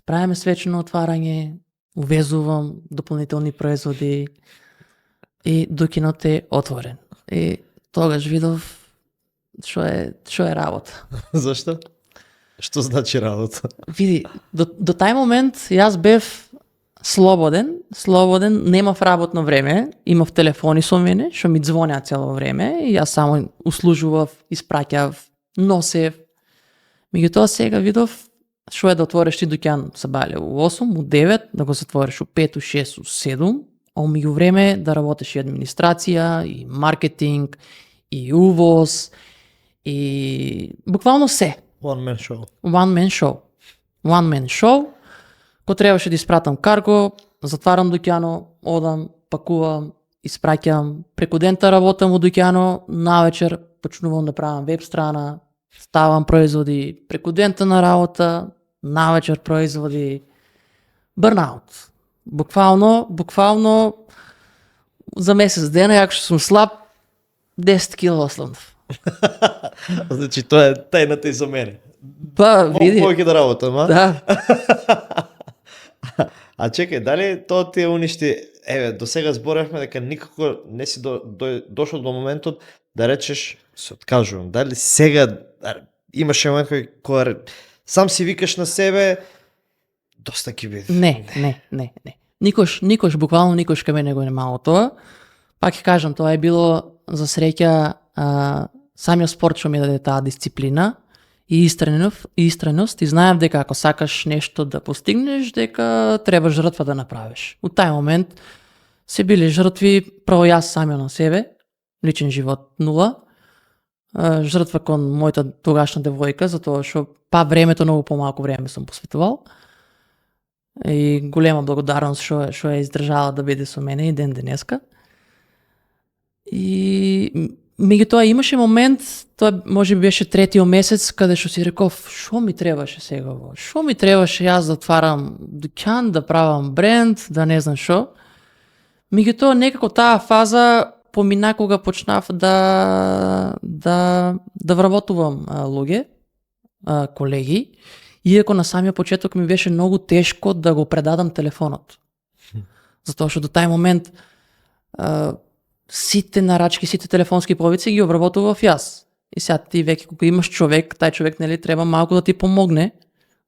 Speaker 1: правиме свечено отварање, увезувам дополнителни производи и дукинот е отворен. И тогаш видов што е работа.
Speaker 2: Зашто? Што значи работа?
Speaker 1: Види, до тај момент јас бев слободен, немав работно време, имав телефони со мене, што ми звонеа цело време и јас само услужував, испраќав, носев. Меѓутоа сега видов што е да отвориш ти дуќан сабале у 8, у 9, да го затвориш у 5, у 6, у 7, а у меѓувреме да работиш и администрација, и маркетинг, и увоз, и буквално се.
Speaker 2: One man show.
Speaker 1: One man show. Ко требаше да испратам карго, затварам дуќано, одам, пакувам, испраќам, преку дента работам у дуќано, навечер почнувам да правам веб страна, ставам производи, преку дента на работа, навечер производи, burnout. Буквално за месец дена, ако што сум слаб, 10 кила ослабнав.
Speaker 2: Значи тоа е тајната и за мене.
Speaker 1: Па, види.
Speaker 2: Мој да работам, а?
Speaker 1: Да.
Speaker 2: А чекај, дали тоа ти уништи? Еве, до сега зборевме дека никако не си дошол до моментот да речеш се откажувам. Дали сега имаше момент кој сам си викаш на себе доста ќе биде.
Speaker 1: Не. Никош, буквално никош кај мене го немало тоа. Пак ќе кажам, тоа е било за среќа самиот спорт што ми даде таа дисциплина и истреност и знаев дека ако сакаш нешто да постигнеш, дека треба жртва да направиш. У тај момент се биле жртви, прво јас самиот на себе, личен живот 0, жртва кон мојата тогашна девојка, затоа што времето многу помалку време сум посветувал. И голема благодарност што е издржала да биде со мене и ден денеска. И меѓутоа имаше момент, тоа може би беше третиот месец, каде што си реков, што ми требаше сега во? Што ми требаше јас да отварам дуќан, да правам бренд, да не знам што. Меѓутоа некако таа фаза помина кога почнав да вработувам луѓе, колеги, иако на самиот почеток ми беше многу тешко да го предадам телефонот. Затоа што до тај момент сите нарачки, сите телефонски повици ги обработував јас. И сега ти веќе кога имаш човек, тај човек нели треба малку да ти помогне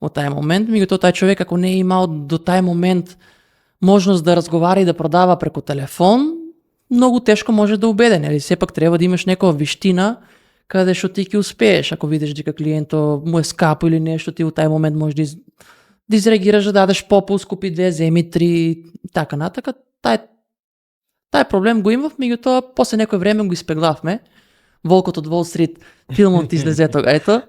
Speaker 1: во тај момент, меѓутоа тај човек ако не е имал до тај момент можност да разговара и да продава преку телефон, многу тешко може да убеде, нели? Сепак треба да имаш некоја виштина каде што ти ќе успееш, ако видиш дека клиентот му е скапо или нешто, ти во тај момент можеш да изреагираш, да дадеш попуст, купи 2, земи 3, така натака. Тај проблем го имав, меѓутоа после некој време го испеглавме. Волкот од Wall Street филмот излезе ето.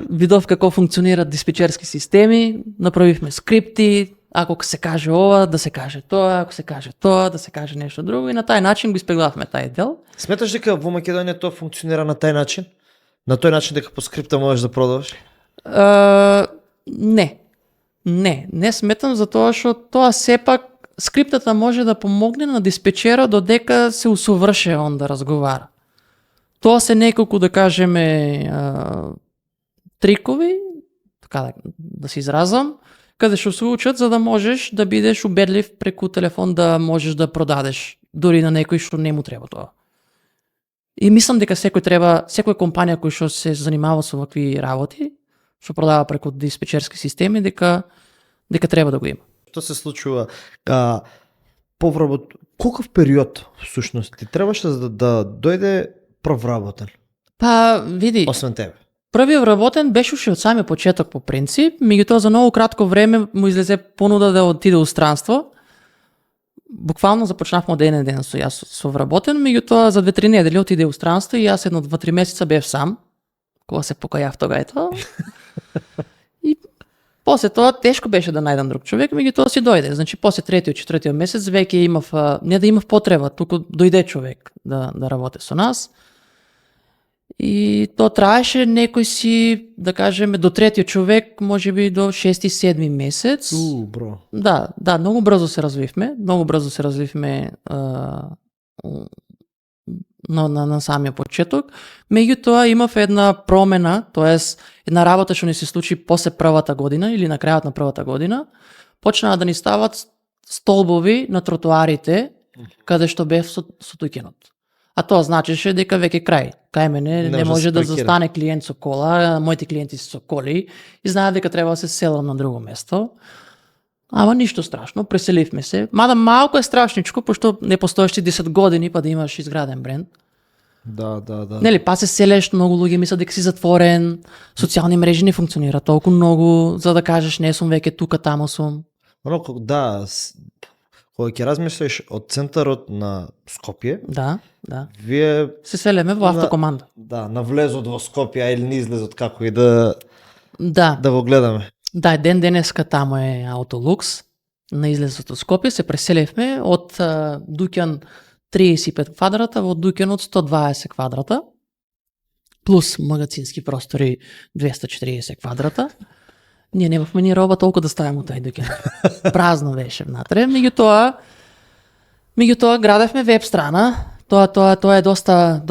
Speaker 1: Видов како функционираат диспечерски системи, направивме скрипти, ако се каже ова, да се каже тоа, ако се каже тоа, да се каже нешто друго и на тај начин го испеглавме тај дел.
Speaker 2: Сметаш дека во Македонија тоа функционира на тај начин? На тој начин дека по скрипта можеш да продаваш? Не сметам, затоа што тоа сепак скриптата може да помогне на диспечерот додека се усоврши он да разговара. Тоа се неколку, да кажеме, трикови, така да се изразам, каде што се учат за да можеш да бидеш убедлив преку телефон, да можеш да продадеш дури на некој што не му треба тоа. И мислам дека секоја компанија која што се занимава со вакви работи, што продава преку диспечерски системи, дека треба да го има. Што се случува? Колков период всушност ти требаше да дојде прв работен?
Speaker 1: Па, види,
Speaker 2: освен тебе.
Speaker 1: Првиот вработен беше уште од самиот почеток по принцип, меѓутоа за многу кратко време му излезе понуда да отиде у странство. Буквално започнавме од еден ден со вработен, меѓутоа за 2-3 недели отиде у странство и јас 1-2-3 месеца бев сам, кога се покајав тога ето. И после тоа тешко беше да најдам друг човек, меѓутоа си дојде. Значи после 3-4 месец веќе имав, не да имав потреба, туку дојде човек да работи со нас. И тоа траеше некој си, да кажеме, до третиот човек, може би до 6-7 месец.
Speaker 2: Бро.
Speaker 1: Да, многу брзо се развивме, на самиот почеток. Меѓутоа имав една промена, тоест една работа што ни се случи после првата година или на крајот на првата година, почнаа да ни стават столбови на тротоарите каде што бев со туќенот. А тоа значеше дека веќе кај мене не може да застане клиент со кола, моите клиенти се со коли и знаат дека треба да се селам на друго место. Ама ништо страшно, преселивме се. Мада малку е страшничко, пошто не постоеше 10 години па да имаш изграден бренд.
Speaker 2: Да.
Speaker 1: Нели, па се селеш, многу луѓе мислат дека си затворен, социјални мрежи не функционираат толку многу, за да кажеш не сум веќе тука, таму сум.
Speaker 2: Да, кога ќе размислиш од центарот на Скопје,
Speaker 1: да.
Speaker 2: Вие
Speaker 1: се селеме во автокоманда.
Speaker 2: Да, на влезот во Скопје или на излезот, како и да го гледаме.
Speaker 1: Да, ден денеска таму е Autolux, на излезот од Скопје се преселевме од дуќан 35 квадрата во дуќан од 120 квадрата, плюс магазински простори 240 квадрата. Ние немавме ни роба толку да ставиме у тај дуќан. Празно беше внатре. Меѓутоа градевме веб страна. Тоа е доста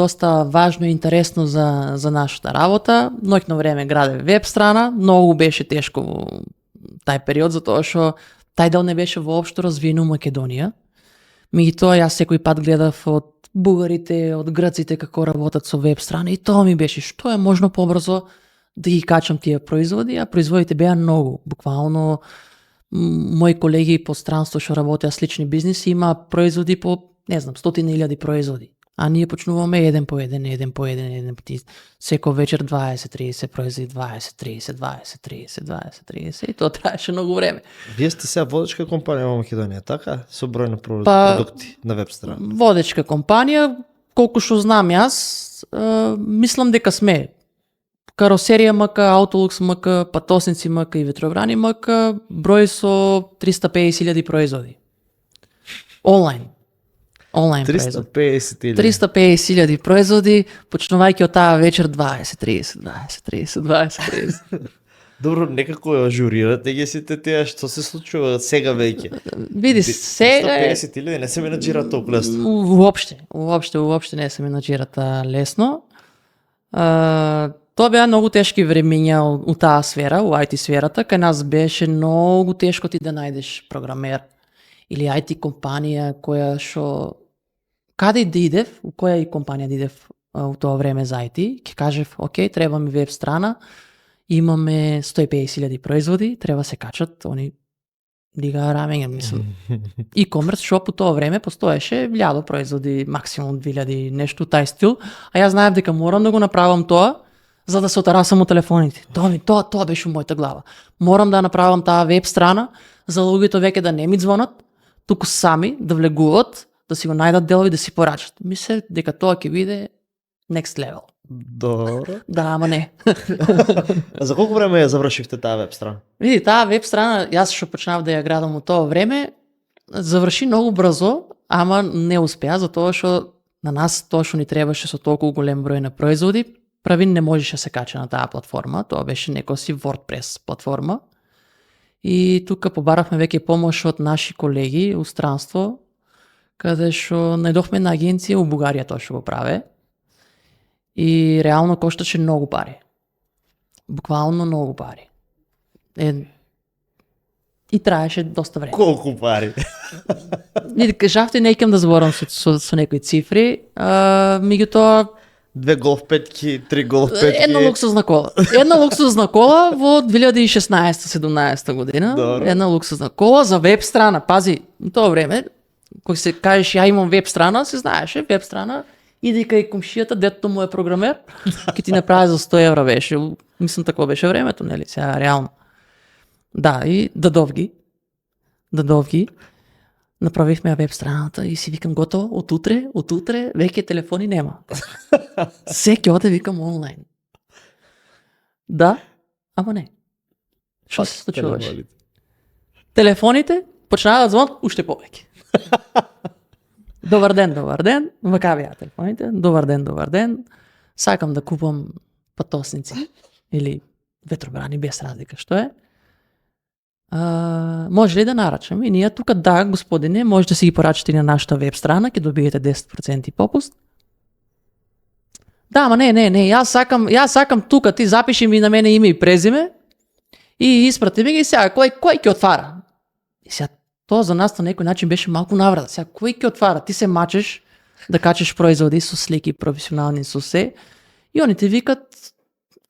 Speaker 1: важно и интересно за нашата работа. Ноќно време граде веб страна, многу беше тешко во тај период затоа што тај дел не беше воопшто развиен у Македонија. Меѓутоа јас секој пат гледав од бугарите, од грците како работат со веб страна и тоа ми беше што е можно побрзо да ги качам тие производи, а производите беа многу. Буквално мои колеги по странство што работеа слични бизниси има производи по, не знам, 100.000 производи. А ние почнуваме еден по еден, секој вечер 20-30 производи, 20-30 и тоа траеше многу време.
Speaker 2: Вие сте сега водечка компанија во Македонија, така? Со број на продукти на веб страна.
Speaker 1: Водечка компанија, колку што знам јас, мислам дека сме. Каросерија МК, Autolux МК, патосници МК и ветробрани МК, број со 350.000 производи. Онлайн производи. 350.000 производи, почнувајќи од таа вечер 20-30.
Speaker 2: Добро, некако ја ажурирате ги сите тие, што се случува сега веќе.
Speaker 1: Види, сега
Speaker 2: 350.000 не се менаџира толку лесно.
Speaker 1: Уопште не се менаџирата лесно. Тоа беа многу тешки времиња у таа сфера, у IT сферата, кај нас беше многу тешко ти да најдеш програмер или IT компанија која што каде да идев, у која и компанија да идев у тоа време за IT, ќе кажев, окей, треба ми веб страна, имаме 150.000 производи, треба се качат, они дига рамења, мислам. E-commerce шоп у тоа време постоеше 1000 производи, максимум 2000, нешто тај стил, а јас знаев дека морам да го направам тоа за да се отарасам од телефоните. Тоа беше у мојата глава. Морам да направам таа веб страна за луѓето веќе да не ми звонат, туку сами да влегуват, да си го најдат делови да си порачат. Мислев дека тоа ќе биде next level.
Speaker 2: Добро.
Speaker 1: Да, ама не.
Speaker 2: А за колку време ја завршивте таа веб страна?
Speaker 1: Види, таа веб страна, јас што почнав да ја градам у тоа време, заврши многу брзо, ама не успеа, затоа што на нас тоа што ни требаше со толку голем број на производи, Правин не можеше да се кача на таа платформа, тоа беше некоја си WordPress платформа. И тука побаравме веќе помош од наши колеги у странство, каде што најдохме на агенција у Бугарија тоа што го праве. И реално кошташе многу пари. Буквално многу пари. И траеше доста време.
Speaker 2: Колку пари?
Speaker 1: Види, кажавте, не икам да зборам со некои цифри, меѓутоа
Speaker 2: 2 голф петки, 3 голф петки.
Speaker 1: Една луксузна кола во 2016-17 година.
Speaker 2: Добро.
Speaker 1: Една луксузна кола за веб страна. Пази, во тоа време, кога се кажеш ја имам веб страна, се знаеше веб страна, иди кај комшијата, детето му е програмер, ќе ти направи за 100 евра беше. Мислам такво беше времето, нели, сега реално. Да, и дадовги. Направивме ја веб страната и си викам готово, од утре веќе телефони нема. Се ќе оде викам онлайн. Да, ама не. Што се случуваше? Телефоните почнаа да звонат уште повеќе. Добар ден, вака беа телефоните. Добар ден. Сакам да купам патосници или ветробрани без разлика што е. Може ли да нарачам? И ние тука, да, господине, може да си ги порачате на нашата веб страна, ќе добиете 10% попуст. Да, ама не, јас сакам тука, ти запиши ми на мене име и презиме и испрати ми ги сега, кој ќе отвара? И сега, тоа за нас на некој начин беше малку наврата. Сега, кој ќе отвара? Ти се мачеш да качеш производи со слики, професионални со се, и они ти викат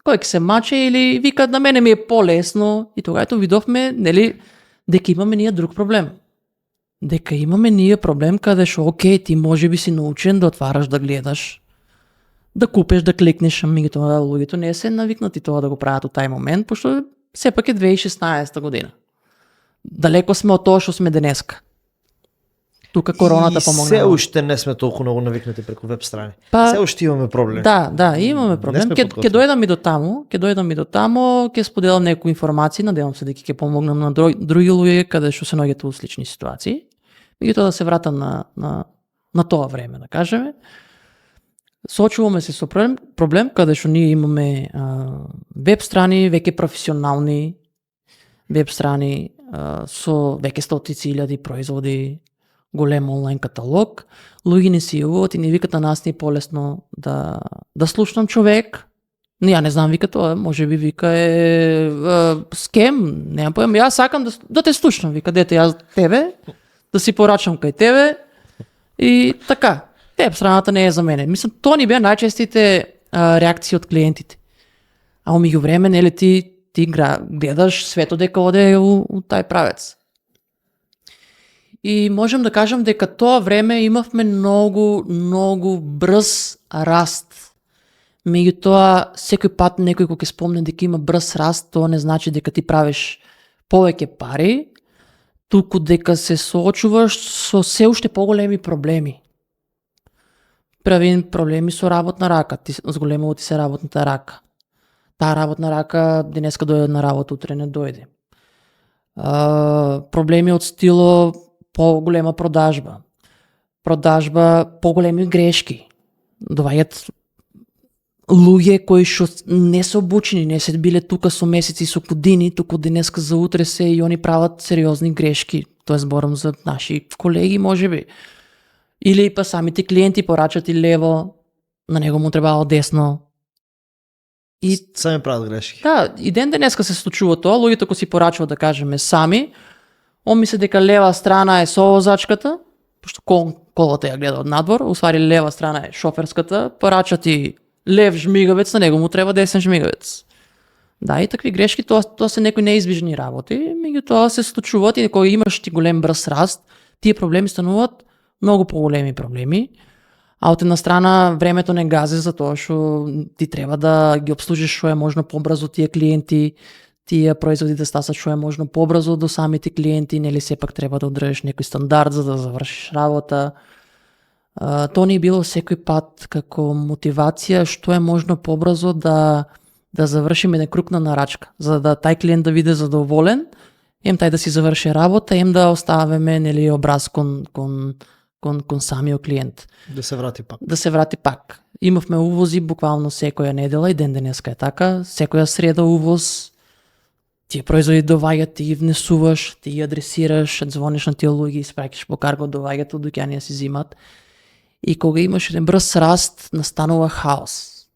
Speaker 1: кој ќе се маче или викат на мене ми е полесно, и тогава видовме, нели, дека имаме ние друг проблем. Дека имаме ние проблем каде што окей, ти може би си научен да отвараш, да гледаш, да купеш, да клекнеш, меѓутоа луѓето не се навикнати тоа да го прават у тај момент, пошто сепак е 2016 година. Далеко сме од тоа што сме денеска. Тука короната помогна.
Speaker 2: Се уште не сме толку многу навикнати преку веб страни. Се уште имаме проблем.
Speaker 1: Да, имаме проблем. Ќе дојдам и до таму, ќе споделам некои информации, надевам се дека ќе помогнам на други луѓе каде што се наоѓаат во слични ситуации. Меѓутоа да се вратам на тоа време, да кажеме. Соочуваме се со проблем каде што ние имаме веб страни, веќе професионални веб страни со веќе стотици илјади производи, голем онлайн каталог, луѓе не си јавуват и не викат на нас не е полесно да слушнам човек. Ја не знам вика тоа, може би вика е скем, немам појам, јас сакам да те слушнам, вика дете јас тебе, да си порачам кај тебе и така. Веб страната не е за мене. Мислам, тоа ни беа најчестите реакции од клиентите. А у меѓувреме, нели ти гледаш свето дека оде у тај правец. И можем да кажем дека тоа време имавме многу брз раст. Меѓутоа, секој пат некој кога ќе спомне дека има брз раст, тоа не значи дека ти правиш повеќе пари, туку дека се соочуваш со се уште поголеми проблеми. Прави проблеми со работна рака, зголемува ти се работната рака. Таа работна рака денеска дојде на работа, утре не дојде. Проблеми од стило поголема продажба, поголеми грешки. Доаѓаат луѓе кои што не се обучени, не се биле тука со месеци, со години, туку денеска за утре се и они прават сериозни грешки. Тоа зборам за наши колеги, можеби. Или па самите клиенти порачат и лево, на него му требало десно. И
Speaker 2: сами прават грешки.
Speaker 1: да, и ден денеска се случува тоа, луѓето кои си порачуваат, да кажеме, сами, он мисли дека лева страна е со возачката, пошто колата ја гледа од надвор, усвари лева страна е шоферската, порачат и лев жмигавец, на него му треба десен жмигавец. Да, и такви грешки, тоа се некои неизбежни работи, меѓутоа се случуваат и кога имаш ти голем брз раст, тие проблеми стануваат многу поголеми проблеми, а од една страна времето не гази за тоа што ти треба да ги обслужиш што е можно побрзо тие клиенти, тие производи да стасат што е можно побрзо до самите клиенти, нели сепак треба да одржиш некој стандард за да завршиш работа. Тоа не било секој пат како мотивација што е можно побрзо да завршиме еден круг на нарачка, за да тај клиент да биде задоволен, ем тај да си заврши работа, ем да оставиме нели образ кон самиот клиент.
Speaker 2: Да се врати пак.
Speaker 1: Да се врати пак. Имавме увози буквално секоја недела и ден денеска е така, секоја среда увоз, тие производи доваѓаат, ти ги внесуваш, ти ги адресираш, звониш на тие луѓе, испраќаш по карго, доваѓаат од дуќани си зимат. И кога имаш еден брз раст, настанува хаос.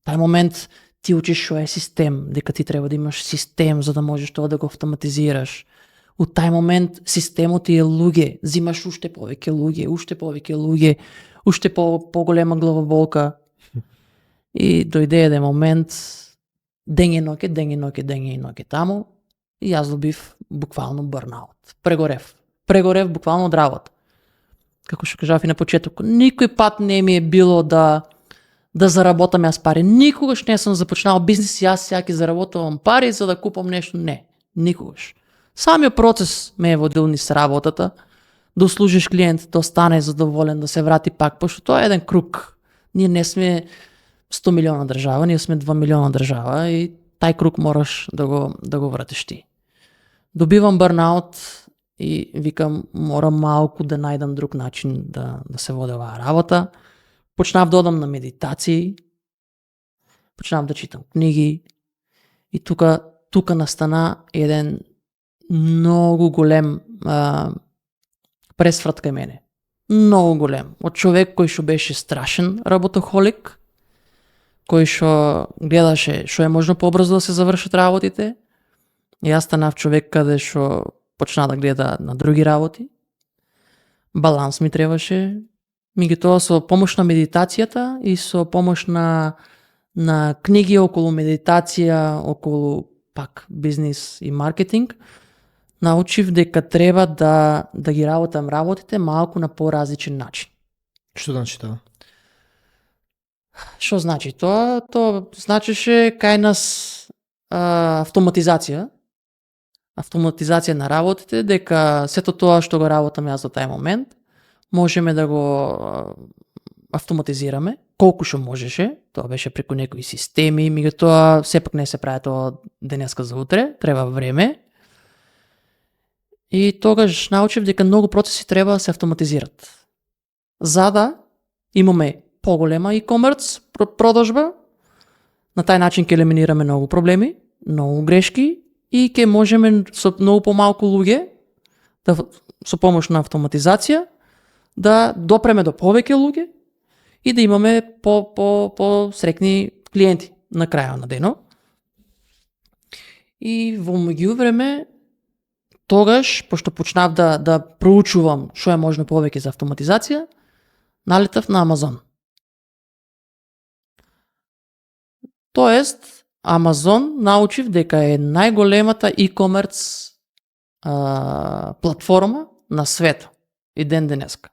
Speaker 1: Тај момент ти учиш што е систем, дека ти треба да имаш систем за да можеш тоа да го автоматизираш. У тај момент системот ти е луѓе, зимаш уште повеќе луѓе, уште поголема главоболка. И дојде еден момент, ден и ноќе таму, и јас добив буквално бърнаут. Прегорев буквално од работа. Како што кажав и на почеток, никој пат не ми е било да заработам јас пари. Никогаш не сум започнал бизнис, јас сега ќе заработувам пари за да купам нешто. Не, никогаш. Самиот процес ме е водил низ работата, да услужиш клиент, да остане задоволен, да се врати пак, пошто тоа е еден круг. Ние не сме 100 милиона држава, ние сме 2 милиона држава и тај круг мораш да го вратиш ти. Добивам бърнаут и викам, морам малку да најдам друг начин да се води оваа работа. Почнав да одам на медитации, почнав да читам книги и тука настана еден многу голем пресврат кај мене. Многу голем. Од човек кој што беше страшен работохолик, кој што гледаше што е можно побрзо да се завршат работите. Јас станав човек каде што почна да гледа на други работи. Баланс ми требаше. Меѓутоа со помош на медитацијата и со помош на книги околу медитација, околу пак бизнис и маркетинг, научив дека треба да ги работам работите малку на поразличен начин.
Speaker 2: Што значи тоа?
Speaker 1: Што значи тоа? Тоа значеше кај нас автоматизација на работите, дека сето тоа што го работам јас до тај момент, можеме да го автоматизираме, колку што можеше, тоа беше преку некои системи, меѓутоа сепак не се прави тоа денеска за утре, треба време. И тогаш научив дека многу процеси треба да се автоматизират. За да имаме поголема e-commerce продажба, на тај начин ќе елиминираме многу проблеми, многу грешки и ќе можеме со многу помалку луѓе, со помош на автоматизација, да допреме до повеќе луѓе и да имаме по срекни клиенти на крајот на денот. И во меѓувреме, тогаш, пошто почнав да проучувам што е можно повеќе за автоматизација, налетав на Амазон. Тоест, Амазон научив дека е најголемата e-commerce платформа на свет и ден денеска.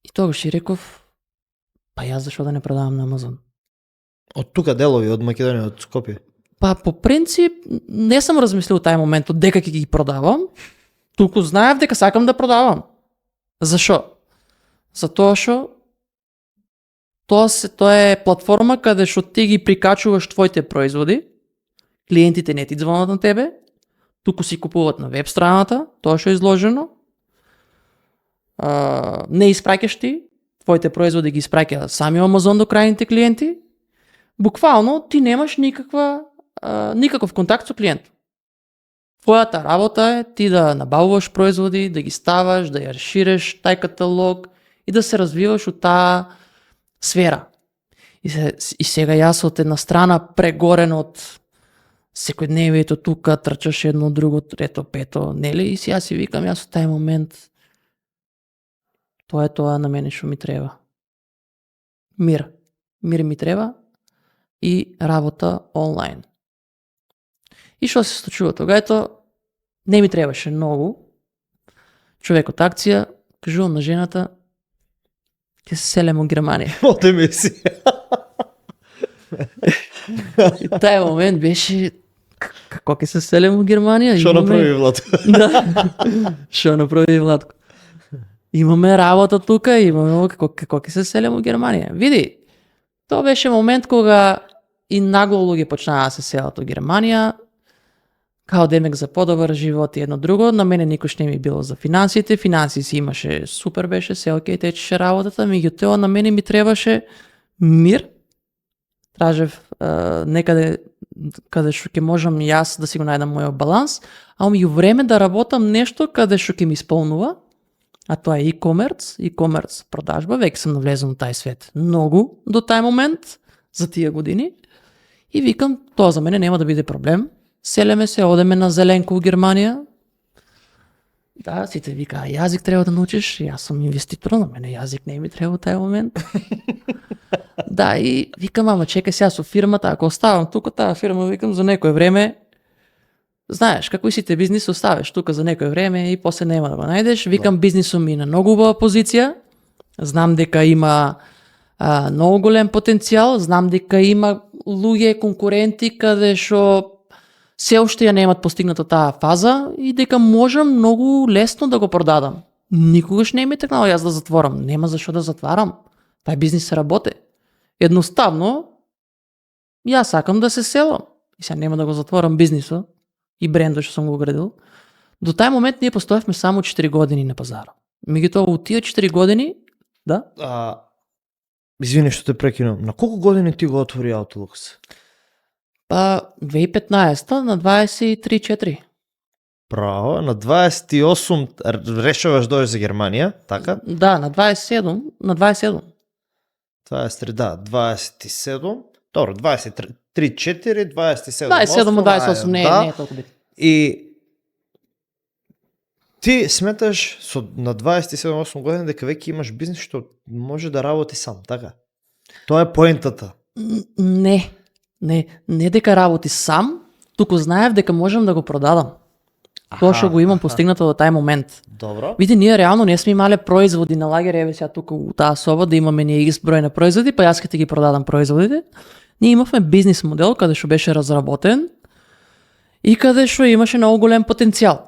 Speaker 1: И тогаш си реков, па јас зашо да не продавам на Амазон?
Speaker 2: Од тука делови, од Македонија, од Скопје.
Speaker 1: Па по принцип не сум размислил тај момент од дека ќе ги продавам, туку знаев дека сакам да продавам. Зашо? Затоа што тоа е платформа каде што ти ги прикачуваш твоите производи, клиентите не ти звонат на тебе, туку си купуваат на веб страната, тоа што е изложено. Не испраќаш ти, твоите производи ги испраќа сами Амазон до крајните клиенти. Буквално ти немаш никаков контакт со клиент. Твојата работа е ти да набавуваш производи, да ги ставаш, да ја шириш тај каталог и да се развиваш од таа сфера. И сега јас од една страна прегорен од секојдневието тука, трчаш едно, друго, трето, пето, нели? И сега си викам, јас од тај момент тоа на мене што ми треба. Мир. Мир ми треба и работа онлайн. И што се случува тога? Ето, не ми требаше многу. Човек од акција, кажувам на жената, ќе се селем во Германија.
Speaker 2: Оде си.
Speaker 1: И тај момент беше, како ќе се селем во Германија?
Speaker 2: Што направи Владко?
Speaker 1: Да. Што направи Владко? Имаме работа тука, имаме како ќе се селем во Германија. Види, тоа беше момент кога и нагло луѓе почнаа да се селат во Германија, као демек за подобар живот и едно друго. На мене никош не ми било за финансите, си имаше супер беше, се окей, течеше работата, меѓутоа на мене ми требаше мир. Тражев некаде каде што ќе можам јас да си го најдам мојот баланс, а меѓу време да работам нешто каде што ќе ми исполнува, а тоа е e-commerce продажба, веќе сум навлезен во тај свет многу до тај момент, за тие години, и викам, тоа за мене нема да биде проблем. Селеме се, одеме на Зеленко во Германија. Да, сите вика, јазик треба да научиш, јас сум инвеститор, на мене јазик не ми треба во тај момент. Да, и викам, ама чекај сега со фирмата, ако оставам тука таа фирма, викам, за некој време, знаеш, како и сите бизнис оставиш тука за некој време и после нема да го најдеш. Викам, бизнисот ми е на многу убава позиција, знам дека има многу голем потенцијал, знам дека има луѓе, конкуренти, каде што се уште ја немат постигната таа фаза и дека можам многу лесно да го продадам. Никогаш не ми тргнало јас да затворам, нема зашо да затварам. Тај бизнис се работи. Едноставно, јас сакам да се селам. И сега нема да го затворам бизнисот и брендот што сум го градил. До тај момент ние постоевме само 4 години на пазара. Меѓутоа, во тие 4 години, да?
Speaker 2: Извини што те прекинам. На колку години ти го отвори Outlook?
Speaker 1: Па 2015 на 23-4.
Speaker 2: Право, на 28 решаваш дојдеш за Германија, така?
Speaker 1: Да, на 27.
Speaker 2: 23, да, 27. Добро, 23, 4, 27.
Speaker 1: 27-28 не е толку битно.
Speaker 2: И ти сметаш на 27-8 години дека веќе имаш бизнис што може да работи сам, така? Тоа е поентата.
Speaker 1: Не дека работи сам, туку знаев дека можам да го продадам. Тоа што го имам постигнато до тај момент.
Speaker 2: Добро.
Speaker 1: Види, ние реално не сме имале производи на лагер, еве сега тука у таа соба да имаме ние X број на производи, па јас ќе ти ги продадам производите. Ние имавме бизнис модел каде што беше разработен и каде што имаше многу голем потенцијал.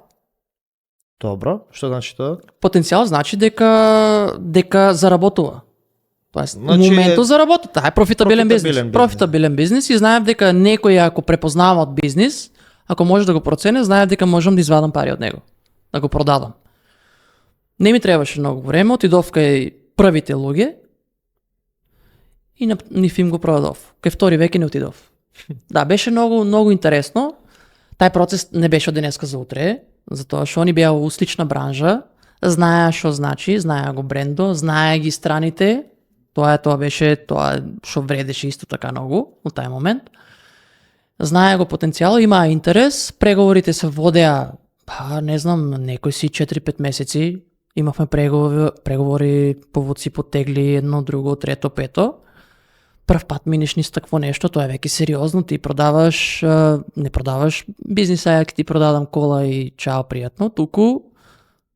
Speaker 2: Добро, што значи тоа?
Speaker 1: Потенцијал значи дека заработува. Тоест, моментот заработува. Таа е профитабилен бизнес и знаев дека некој ако препознава од бизнис, ако може да го процени, знаев дека можам да извадам пари од него, да го продадам. Не ми требаше многу време, отидов кај првите луѓе и ниф им го продадов. Кај втори веќе не отидов. Да, беше многу интересно. Тај процес не беше од денеска за утре, затоа што они беа во слична бранжа, знаеа што значи, знаеа го брендо, знаеа ги страните. Тоа беше тоа што вредеше исто така многу во тај момент. Знае го потенцијал, имаа интерес, преговорите се водеа, не знам, некој си 4-5 месеци, имавме преговори, повоци, потегли, едно, друго, трето, пето. прв пат минеш низ такво нешто, тоа е веќе сериозно, ти продаваш, не продаваш бизнис, а ти продадам кола и чао, пријатно, туку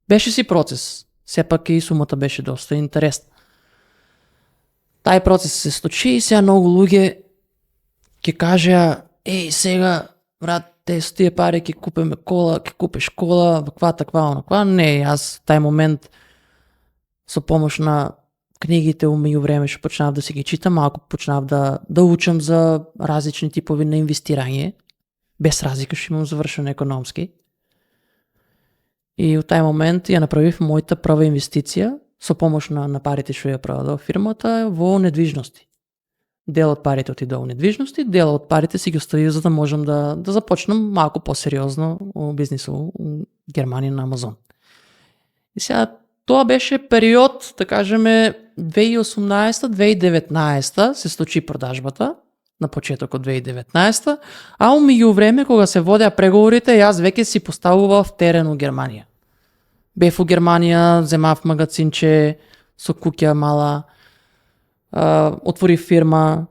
Speaker 1: беше си процес. Сепак и сумата беше доста интересна. Тај процес се случи и сега многу луѓе ќе кажеа, сега, брат, те со тие пари ќе купиме кола, ќе купиш кола, ваква, таква, онаква. Не, јас тај момент со помош на книгите умеѓу време што почнав да си ги читам, малку почнав да учам за различни типови на инвестирање, без разлика што имам завршен економски. И у тај момент ја направив мојата прва инвестиција со помош на парите што ја продадов фирмата во недвижности. Дел од парите отиде во недвижности, дел од парите си ги оставив за да можам да започнам малку посериозно во бизнисот во Германија на Амазон. И сега тоа беше период, да кажеме 2018-2019 се случи продажбата на почетокот 2019, а умеѓу време кога се водеа преговорите, јас веќе си поставував терен во Германија. Бев во Германија, земав магазинче со куќа мала, отворив фирма,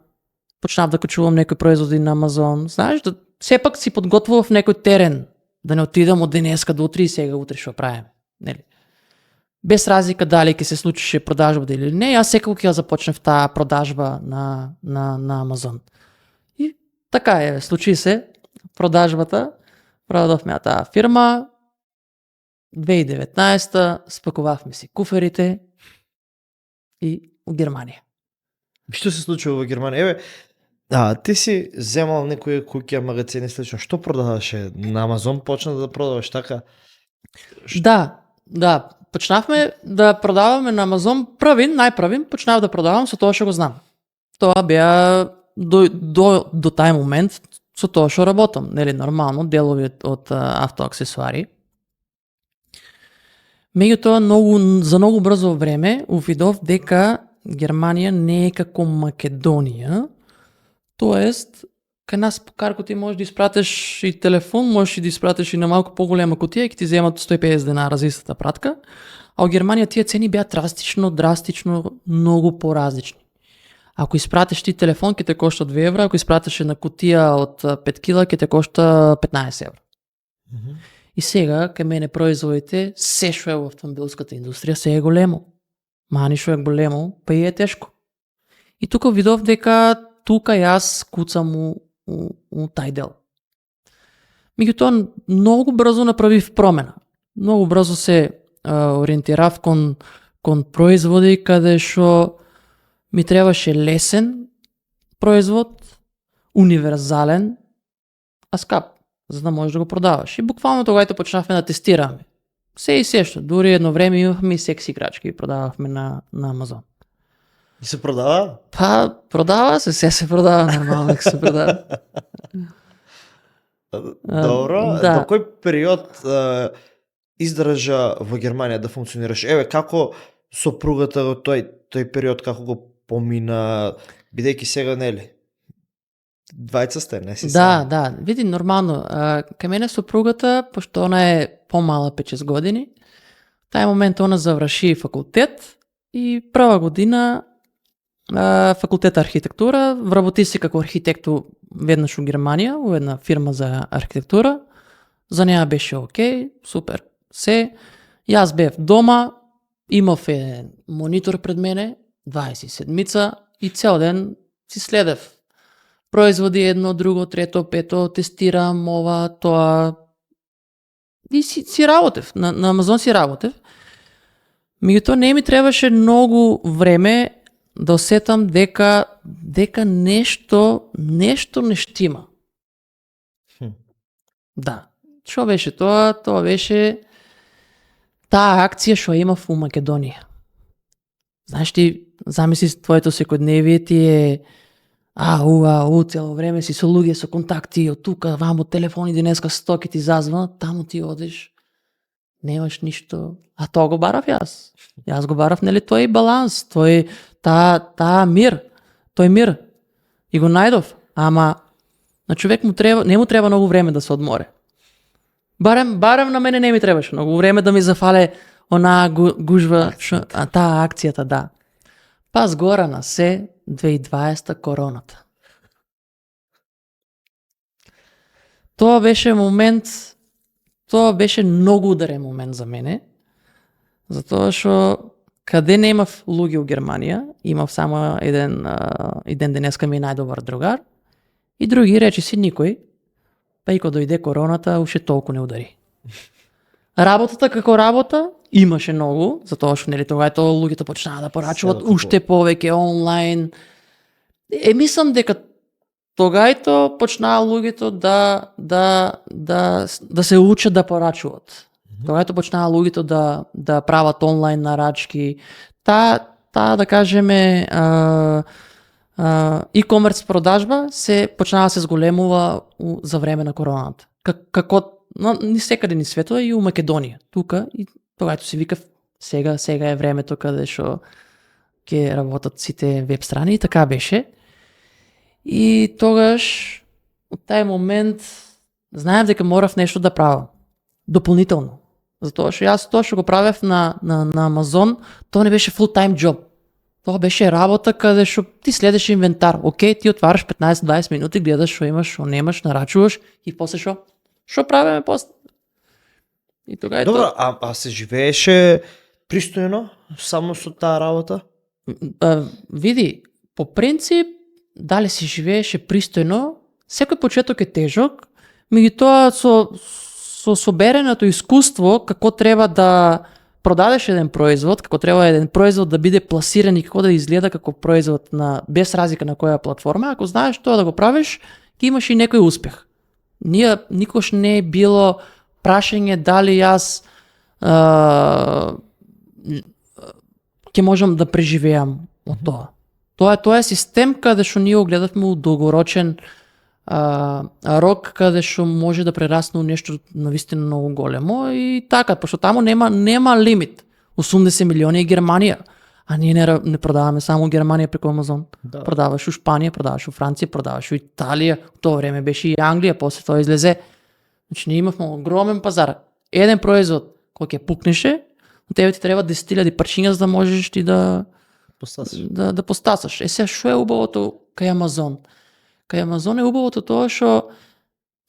Speaker 1: почнав да качувам некои производи на Амазон. Знаеш, да сепак си подготвував некој терен, да не отидам од денеска до утре и сега утре што правиме. Нели? Без разлика дали ќе се случише продажба или не, јас секако ќе започнев таа продажба на Амазон. И така е, случи се продажбата, продадовме таа фирма, 2019 спакувавме си куферите и во Германија.
Speaker 2: Што се случува во Германија? Ти си земал некои куќа, магазини, слично. Што продаваше? На Амазон почна да продаваш така?
Speaker 1: Да, почнавме да продаваме на Амазон најпрвин почнав да продавам со тоа што го знам. Тоа беа до тај момент со тоа што работам, нели нормално делови од автоаксесуари. Меѓутоа за многу брзо време увидов дека Германија не е како Македонија, тоест кај нас по карго ти можеш да испратиш и телефон, можеш и да испратиш и на малку поголема кутија и ќе ти земат 150 денара за истата пратка, а во Германија тие цени беа драстично многу поразлични. Ако испратиш ти телефон ќе те кошта 2 евра, ако испратиш една кутија од 5 кила ќе те кошта 15 евра. И сега кај мене производите се што е во автомобилската индустрија се е големо. Мани што е големо, па и е тешко. И тука видов дека тука јас куцам у тај дел. Меѓутоа многу брзо направив промена. Многу брзо се ориентирав кон производи каде што ми требаше лесен производ, универзален, а скап, за да можеш да го продаваш. И буквално тогава почнавме да тестираме. Се и се што, дури едно време имавме и секси играчки и продававме на Амазон.
Speaker 2: И се продава?
Speaker 1: Па, продава се продава, нормално се продава.
Speaker 2: Добро, до кој период издржа во Германија да функционираш? Како сопругата во тој период, како го помина, бидејќи сега нели? Двајца сте, не си сам?
Speaker 1: Да, види, нормално. Кај мене сопругата, пошто она е помала 5-6 години, тај момент она заврши факултет и прва година факултет архитектура, вработи се како архитекту веднаш во Германија, во една фирма за архитектура. За неа беше окей, супер. Јас бев дома, имав еден монитор пред мене, 27-мица и цел ден си следев производи едно, друго, трето, пето, тестирам ова, тоа. И си работев, на Амазон си работев. Меѓутоа не ми требаше многу време да осетам дека нешто не штима. Да. Што беше тоа? Тоа беше таа акција што имав у Македонија. Знаеш ти, замисли твоето секојдневие ти е цело време си со луѓе, со контакти, од тука, вамо, телефони, денеска стоки ти зазванат, таму ти одиш, немаш ништо. А тоа го барав јас. Јас го барав, нели, тој баланс, таа мир, тој мир. И го најдов. Ама на човек не му треба многу време да се одморе. Барем на мене не ми требаше многу време да ми зафале онаа гужва, таа акцијата, да. Па згора на се 2020 короната. Тоа беше многу ударен момент за мене, затоа што каде немав луѓе у Германија, имав само еден денеска ми е најдобар другар, и други речиси никој, па и кога дојде короната, уште толку не удари. Работата како работа имаше многу, затоа што нели тогајто луѓето почнаа да порачуваат уште повеќе онлайн. Мислам дека тогајто почнаа луѓето да се учат да порачуваат. Тогајто почнаа луѓето да прават онлайн нарачки. Та да кажеме e-commerce продажба се почнаа да се зголемува за време на короната. Како ни секаде ни светот и у Македонија. Тука и тогајто се вика сега е времето каде што ќе работат сите веб страни и така беше. И тогаш од тај момент знаев дека морав нешто да правам дополнително. Затоа што јас тоа што го правев на Амазон, тоа не беше full time job. Тоа беше работа каде што ти следеш инвентар. Океј, ти отвараш 15-20 минути, гледаш што имаш, што немаш, нарачуваш и после што правиме после. И тога
Speaker 2: Добро, а се живееше пристојно само со таа работа?
Speaker 1: Види, по принцип, дали се живееше пристојно, секој почеток е тежок, меѓутоа со собереното искуство како треба да продадеш еден производ, како треба еден производ да биде пласиран и како да изгледа како производ без разлика на која платформа, ако знаеш тоа да го правиш, ќе имаш и некој успех. Никош не е било прашање дали јас ќе можам да преживеам од тоа. Тоа е систем каде што ние го гледавме у долгорочен рок, каде што може да прерасне у нешто навистина многу големо и така, пошто таму нема лимит. 80 милиони е Германија, а ние не продаваме само Германија преку Амазон. Да. Продаваш у Шпанија, продаваш у Франција, продаваш у Италија, у тоа време беше и Англија, после тоа излезе. Значи ние имавме огромен пазар. Еден производ кој ќе пукнеше, тебе ти треба 10.000 парчиња за да можеш ти да постасаш. Сега што е убавото кај Амазон? Кај Амазон е убавото тоа што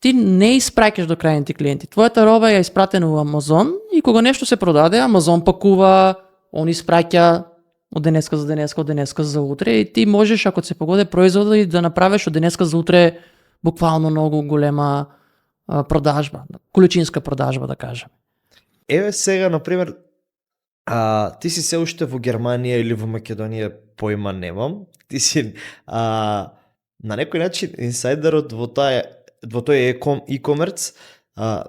Speaker 1: ти не испраќаш до крајните клиенти. Твојата роба е испратена во Амазон и кога нешто се продаде, Амазон пакува, он испраќа од денеска за утре и ти можеш, ако се погоди производот, и да направиш од денеска за утре буквално многу голема продажба, количинска продажба да кажем.
Speaker 2: Еве сега, например, ти си се уште во Германија или во Македонија, поима немам. Ти си на некој начин инсайдерот во тој e-commerce,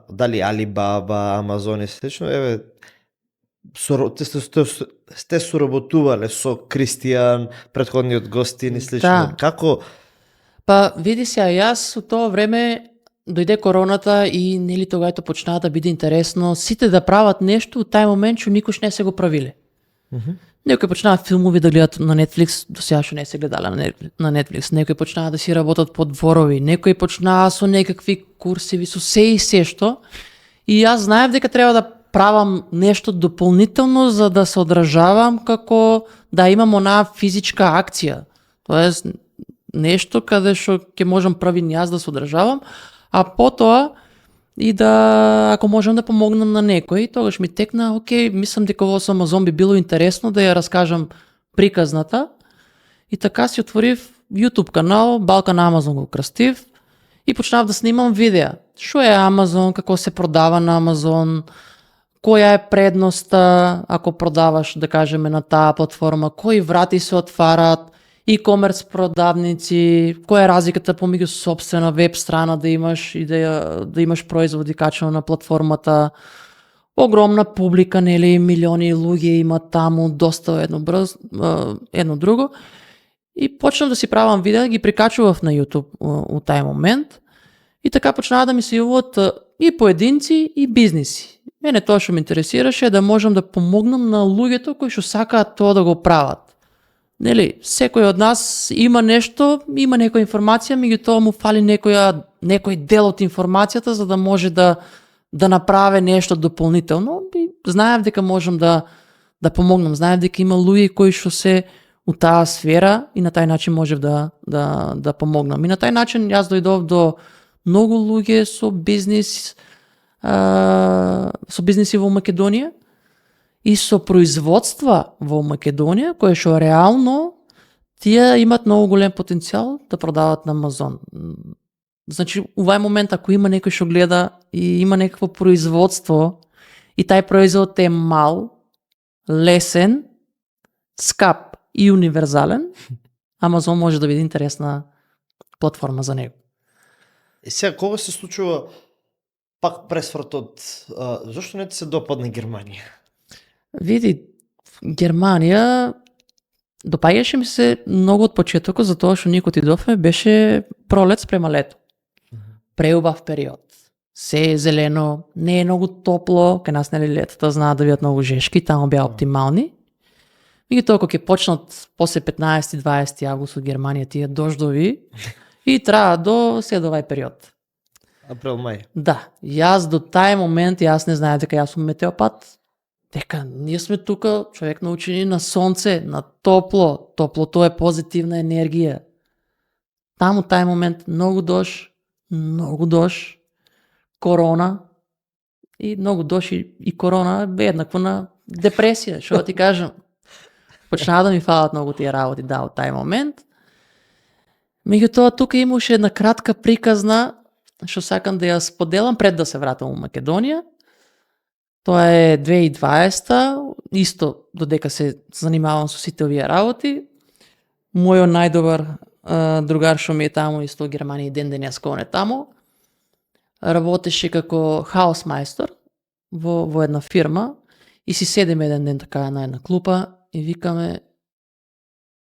Speaker 2: дали Alibaba, Amazon и слично, еве сте соработувале со Кристијан, претходниот гостин и слично.
Speaker 1: Да.
Speaker 2: Како?
Speaker 1: Па види се, јас во тоа време дојде короната и нели тогајто почнаа да биде интересно сите да прават нешто у тај момент што никош не се го правиле. Некои почнаа филмови да гледат на Netflix, до сега што не се гледале на Netflix, некои почнаа да си работат по дворови, некои почнаа со некакви курсиви, со се и се што. И јас знаев дека треба да правам нешто дополнително за да се одржавам како да имам онаа физичка акција. Тоест нешто каде што ќе можам правим јас да се одржавам, а потоа и да, ако можам да помогнам на некој, тогаш ми текна, окей, мислам дека ово со Амазон би било интересно да ја раскажам приказната. И така си отворив YouTube канал, Балкан Амазон го крстив и почнав да снимам видеа. Што е Амазон, како се продава на Амазон, која е предноста ако продаваш, да кажеме, на таа платформа, кои врати се отварат, e-commerce продавници, која е разликата помеѓу сопствена веб страна да имаш и да имаш производи качено на платформата. Огромна публика, нели, милиони луѓе имат таму, доста едно друго. И почнав да си правам видеа, ги прикачував на YouTube у тај момент. И така почнаа да ми се јавуваат и поединци и бизниси. Мене тоа што ме интересираше е да можам да помогнам на луѓето кои што сакаат тоа да го прават. Нели, секој од нас има нешто, има некоја информација, меѓутоа му фали некој дел од информацијата за да може да направи нешто дополнително. И знаев дека можам да помогнам, знаев дека има луѓе кои што се у таа сфера и на тај начин можев да помогнам. И на тај начин јас дојдов до многу луѓе со бизниси во Македонија и со производства во Македонија, кои што реално тие имат многу голем потенцијал да продават на Амазон. Значи, овај момент ако има некој што гледа и има некакво производство и тај производ е мал, лесен, скап и универзален, Амазон може да биде интересна платформа за него.
Speaker 2: И сега, кога се случува пак пресвртот, зашто не ти се допадна Германија?
Speaker 1: Види, Германија допаѓаше ми се многу од почетокот, затоа што ние кога идовме беше пролет спрема лето. Преубав период. Се е зелено, не е многу топло, кај нас нели летото знаат да бидат многу жешки, таму беа оптимални. Меѓутоа кога ќе почнат после 15-20 август од Германија тие дождови и траа до овај период.
Speaker 2: Април-мај.
Speaker 1: Да, јас до тај момент јас не знаев дека јас сум метеопат. Дека ние сме тука, човек научени на сонце, на топло. Топлото е позитивна енергија. Таму тај момент многу дож, корона и многу дож и корона бе еднакво на депресија, што да ти кажам. Почнаа да ми фалат многу тие работи од тај момент. Меѓутоа тука имаше една кратка приказна што сакам да ја споделам пред да се вратам во Македонија. Тоа е 2020, исто додека се занимавам со сите овие работи. Мојот најдобар другар што ми е таму, исто во Германија, ден денес он е таму, работеше како хаусмајстор во една фирма и си седиме еден ден така на една клупа и викаме: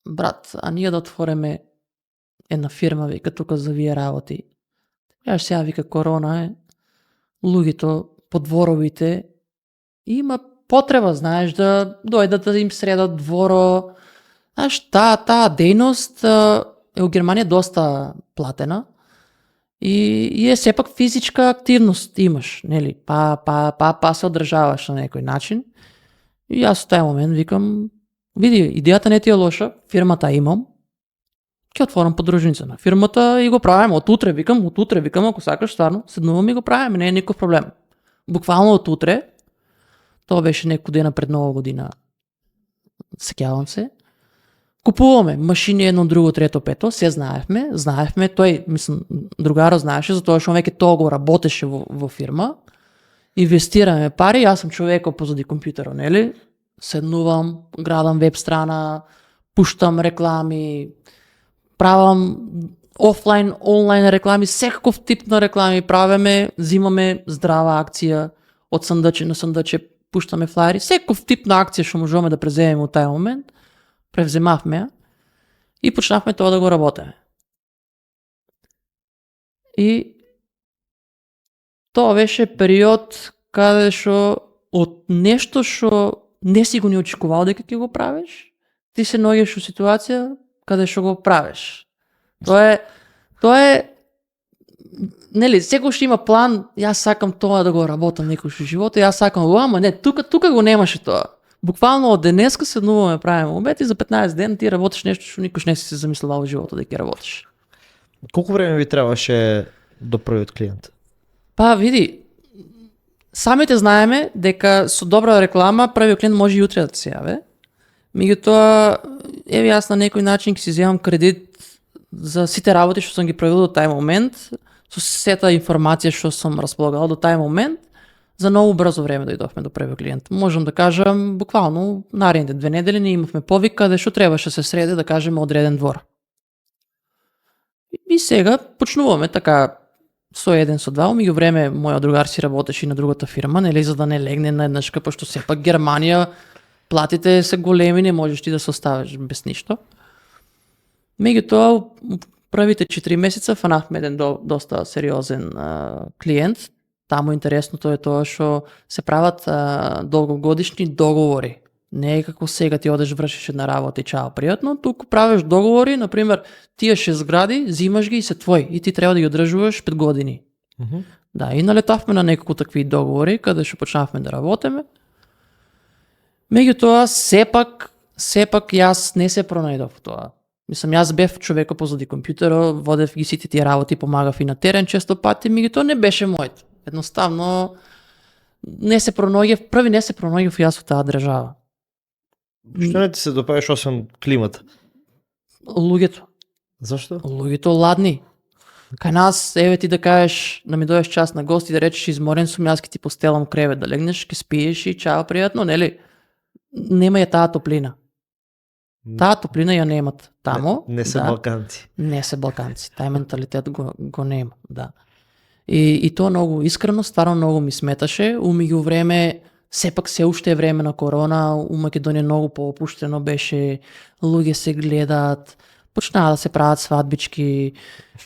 Speaker 1: брат, а ние да отвориме една фирма, вика, тука за вие работи. Јас сега, вика, корона е, луѓето по дворовите има потреба, знаеш, да дојдат да им средат дворо. Знаеш, таа дејност е у Германија доста платена и е сепак физичка активност имаш, нели? Па се одржаваш на некој начин. И јас во тај момент викам: види, идејата не ти е лоша, фирмата имам, ќе отворам подружница на фирмата и го правиме од утре, викам, ако сакаш стварно, седнуваме и го правиме, не е никаков проблем. Буквално од утре, тоа беше некој дена пред Нова година, сеќавам се, купуваме машини едно, друго, трето, пето, се знаевме, тој, мислам, другаро знаеше, затоа што веќе тоа го работеше во фирма, инвестираме пари, јас сум човекот позади компјутерот, нели? Седнувам, градам веб страна, пуштам реклами, правам офлайн, онлайн реклами, секаков тип на реклами правиме, зимаме здрава акција, од сандаче на сандаче пуштаме флаери, секаков тип на акција што можеме да преземеме во тај момент, превземавме ја и почнавме тоа да го работеме. И тоа беше период каде што од нешто што не си го не очекувал дека ќе го правиш, ти се наоѓаш во ситуација каде што го правиш. Тоа е нели, секој што има план, јас сакам тоа да го работам некој во животот, јас сакам, ама не, тука го немаше тоа. Буквално од денеска седнуваме, правиме обед и за 15 дена ти работиш нешто што никош не си се замислувал во животот дека работиш.
Speaker 2: Колку време ви требаше до првиот клиент?
Speaker 1: Па види, самите знаеме дека со добра реклама првиот клиент може и утре да се јави. Меѓутоа, еве јас на некој начин ќе си земам кредит за сите работи што сум ги правил до тај момент, со сета информација што сум располагал до тај момент, за многу брзо време дојдовме до првиот клиент. Можам да кажам, буквално наредните 2 недели ние имавме повик каде што требаше се среде, да кажеме, одреден двор. И сега почнуваме така со еден, со два, меѓу време мојот другар си работеше и на другата фирма, нели, за да не легне на еднашка, пошто сепак Германија платите се големи, не можеш ти да се оставиш без ништо. Меѓутоа, првите 4 месеца фанавме еден доста сериозен клиент. Таму интересното е тоа што се прават долгогодишни договори. Не е како сега ти одеш, вршиш една работа и чао, пријатно, туку правиш договори, например, тие 6 згради, зимаш ги и се твои и ти треба да ги одржуваш 5 години. Да, и налетавме на неколку такви договори, каде што почнавме да работиме. Меѓутоа, сепак, сепак јас не се пронајдов во тоа. Мислам, јас бев човекот позади компјутерот, водев ги сите тие работи, помагав и на терен често пати, меѓутоа не беше моето. Едноставно не се пронајдев јас во таа држава.
Speaker 2: Што не ти се допаѓаш освен климата?
Speaker 1: Луѓето.
Speaker 2: Зашто?
Speaker 1: Луѓето ладни. Кај нас, еве ти да кажеш, да ми дојдеш час на гости, да речеш изморен сум, јас ќе ти постелам кревет, да легнеш, ќе спиеш и чао, пријатно, нели? Нема ја таа топлина. Таа топлина ја немат тамо.
Speaker 2: Не се балканци.
Speaker 1: Не се балканци. Тај менталитет го нема, да. И тоа многу искрено, стварно многу ми сметаше. У меѓувреме, сепак се уште е време на корона, у Македонија многу поопуштено беше, луѓе се гледаат, почнаа да се прават свадбички,